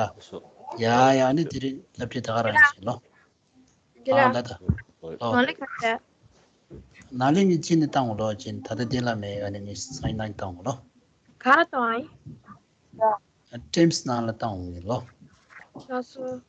ཡ་ཡ་ཨ་ནི་དེ་རིང་བསླབ་ཁྲིད་ད་ག་རང་ཡིན་ཞིག་ལོ། ཨ་ལ་ད། ཨོ། ནང་ལས་ཁ་ཤས། ནང་ལས་ངས་ཅི་ནས་བཏང་འོང་ལོ། ཅི་ནས་ད་ལྟ་དེ་ལ་མེད། ཨ་ནི་ངས་སང་ཉིན་ནང་བཏང་འོང་ལོ། ག་ར་བཏང་ཨ་ཡིན། ཊེམ་སི་ནང་ལ་བཏང་འོང་ངས་ལོ། ལགས་སོ།